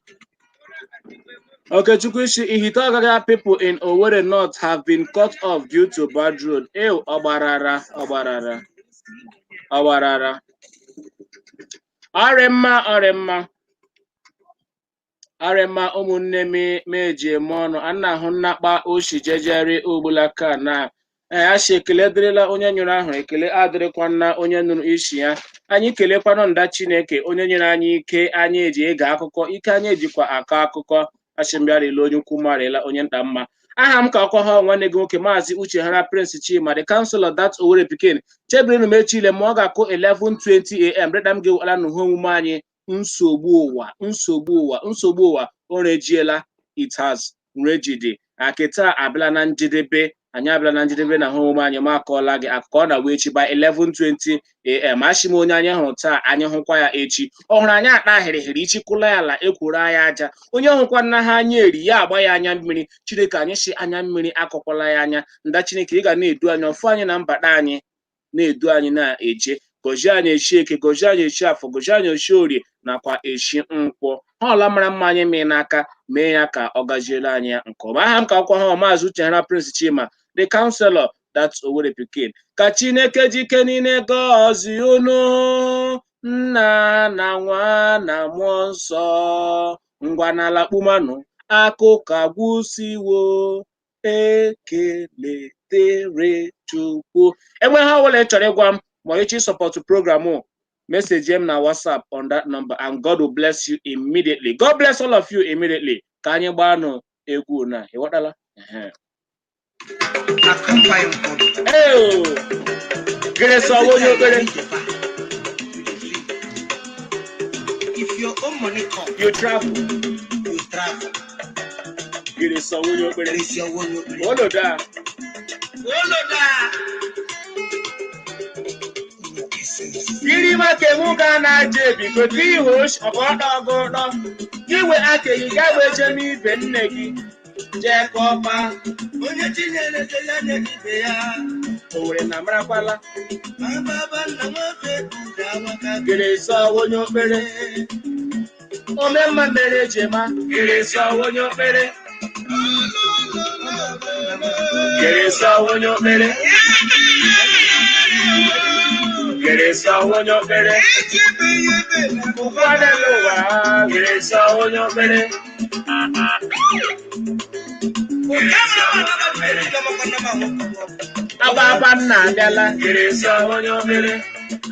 Okechukwu ishi Ihite Ogaga people in Owerri North have been cut off due to bad road. Ew, ọgbarara ọgbarara ọgbarara. Ọrịa mma, ọrịa mma, ọrịa mma. Ụmụnne m m eji eme ọnụ a na-ahụ nnakpa oshi jejere ogbulaka na ee asị ekele dịrịla onye nyụrụ ahụ, ekele adịrịkwa nna onye nụrụ isi ya. Anyị kelekwanụ nda Chineke onye nyere anyị ike anyị eji ege akụkọ, ike anyị ejikwa akọ akụkọ. Asị m bịarịla onye ukwu marịla onye nta mma. Aha m ka ọkwa ha nwanne gị nwoke, Maazị Uche Hara Prince Chima, the councilor, that Owerri pikin. Chebirinu m echi ile ma ọ ga-akụ 11:20 a.m. Reda m ga-ewela n'uhe omume anyị, nsogbu ụwa, nsogbu ụwa, nsogbu ụwa. O rejiela, it has rejidi. Akịta abịala na njedebe, anyị abịala na njedebe na ha omume anyị. Ma akọọla gị akụkọ ọ na-agba echi by 11:20 a.m. Achị m onye anyị hụrụ taa, anyị hụkwa ya echi. Ọ hụrụ anyị akpa ahịrịhịrị ichikwụla ya ala ekworo anyị aja. Onye hụkwa nna ha anya eri ya agba ya anya mmiri. Chineke anyị si anya mmiri akọkwala ya anya. Nda Chineke ị ga na-edu anyị ọfụ anyị na mbata anyị, na-edu anyị na-eje. Gọzie anyị echi Eke, gọzie anyị echi Afọ, gọzie anyị echi Orie nakwa echi Nkwọ. Ha ọla mara mma anyị mee n'aka mee ya ka ọ gaziere anyị ya nke ọma. Aha m ka akwụkwọ ha Maazị Uchenna Prince Chima, the counselor, that Owerri pikin. Ka Chineke jike niile gọzie unu, Nna na Nwa na Mmụọ Nsọ. Ngwa n'ala kpumanụ akụkọ agwụsiwo. Ekele dịrị Chukwu. Enwe ha ọbụla ị chọrọ ịgwa m ma ịchọ ịsupport program, message m na WhatsApp on that number and God will bless you immediately. God bless all of you immediately. Ka anyị gbaanụ egwu na ịghọtala. Ehe. Ee, gịnị sọ onye okpere? If your own money come, you travel. You travel. Gịnị sọ onye okpere? There is your own okpere. Olodo a. Oloda. Gịnị maka enwu ga na-aja ebigo ka ihe ọgọdọ ọgọdọ iwe akeghị ga eje n'ibe nne gị jee ka ọkpa. Onye chinyere ya nye ibe ya. Owere na marakwala. Baba nna nwoke kwuru amaka. Gịnị sọ onye okpere? Ome mma mere ejema. Gịnị sọ onye okpere? Gịnị sọ onye okpere? Gịnị sọ onye okpere? Ụfọdụ n'ụwa. Gịnị sọ onye okpere? Agbaba nna abịala. Gịnị sọ onye okpere?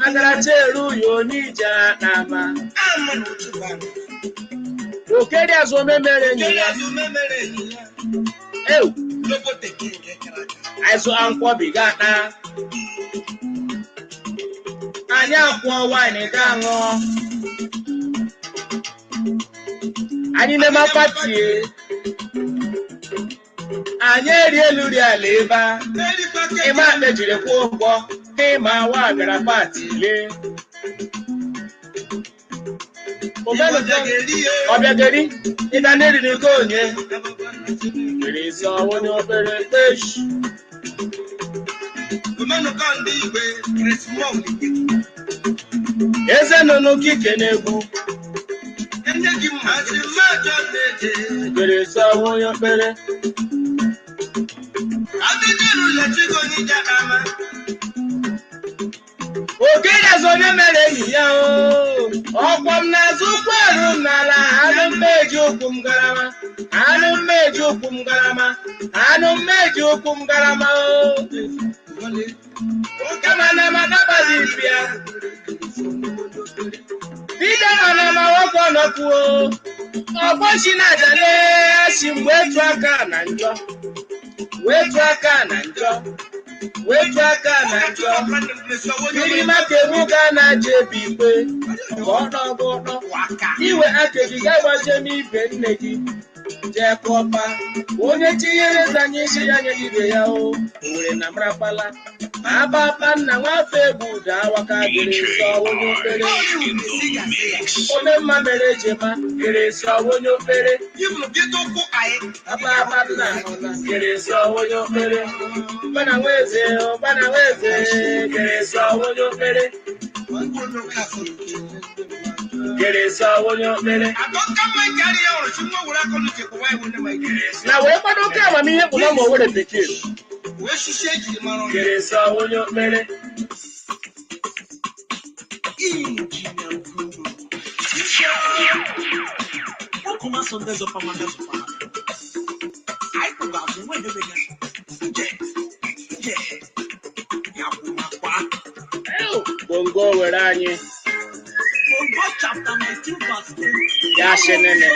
Agaracha eru ya onye ije ama. Okeri azụ ome mere enyi ya. Ew, azụ ankwọbi ga-ata. Anyị akwụọ waịnị ga ṅụọ. Anyị na-eme patie. Anyị eri elu ri ala ebe a. Ịma akpa jiri kwụọ ụgwọ. Dị ma wa bịara party lee. Ọbịageri, ịga n'eriri nke onye. Kere isi onye okpere kpeshi. Omenụkọ ndị igwe Chris Mong. Eze nụnụ kike na-egwu. Enye gị mmasị mmajọ na-eje. Kere isi onye okpere. Adịdịrụ letigo n'ije ama. Oke gazi onye mere enyi ya o. Ọkwọ m n'azụ ụkwụ eru m n'ala, anụ mmeji ụkwụ m garama. Anụ mmeji ụkwụ m garama. Anụ mmeji ụkwụ m garama o. Kama na m adabaghị ibi ya. Dike nọ na ma nwoke ọnọkwuo. Ọgbọchi na ajale si mgbe etu aka na njọ. Wetu aka na njọ. Wetu aka na njọ. Mmiri maka egbu ga na-aja ebi ikpe. Ka ọ nọgụ ụtọ. Iwe aka gị ga-agbaje n'ibe nne gị. Jee kọpa. Onye tinyere eze anyị isi ya nye ibe ya o. Owere na mrapala. Ma abapa nna nwafe egbu ụda awaka gịrị nsọ onye okpere. Ome mma mere ejema gịrị nsọ onye okpere. Ababa nna gịrị nsọ onye okpere. Ụbana nweze, ụbana nweze gịrị nsọ onye okpere. Gịrị nsọ onye okpere. Na wee kwado oke amamihe bụ na ma o were pikin. Gịrị nsọ onye okpere. Bongo were anyị Chapter 19 verse 20. Ya sị nene.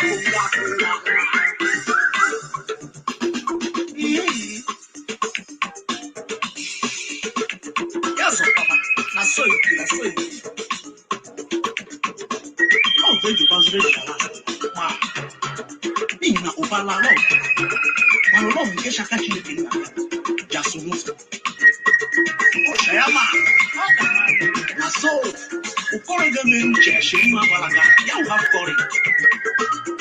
Ya zọpama na so ike na so ike. Ọ bụ eji gbaziri ala ma n'ihi na ụba lara ọgụ mana ụlọ nke shaka Chineke nna ya jaso n'ụzọ. Ọcha ya ma na so ụkọrọ ga-eme uche shi nwa gbalaga ya wụ afkọrị.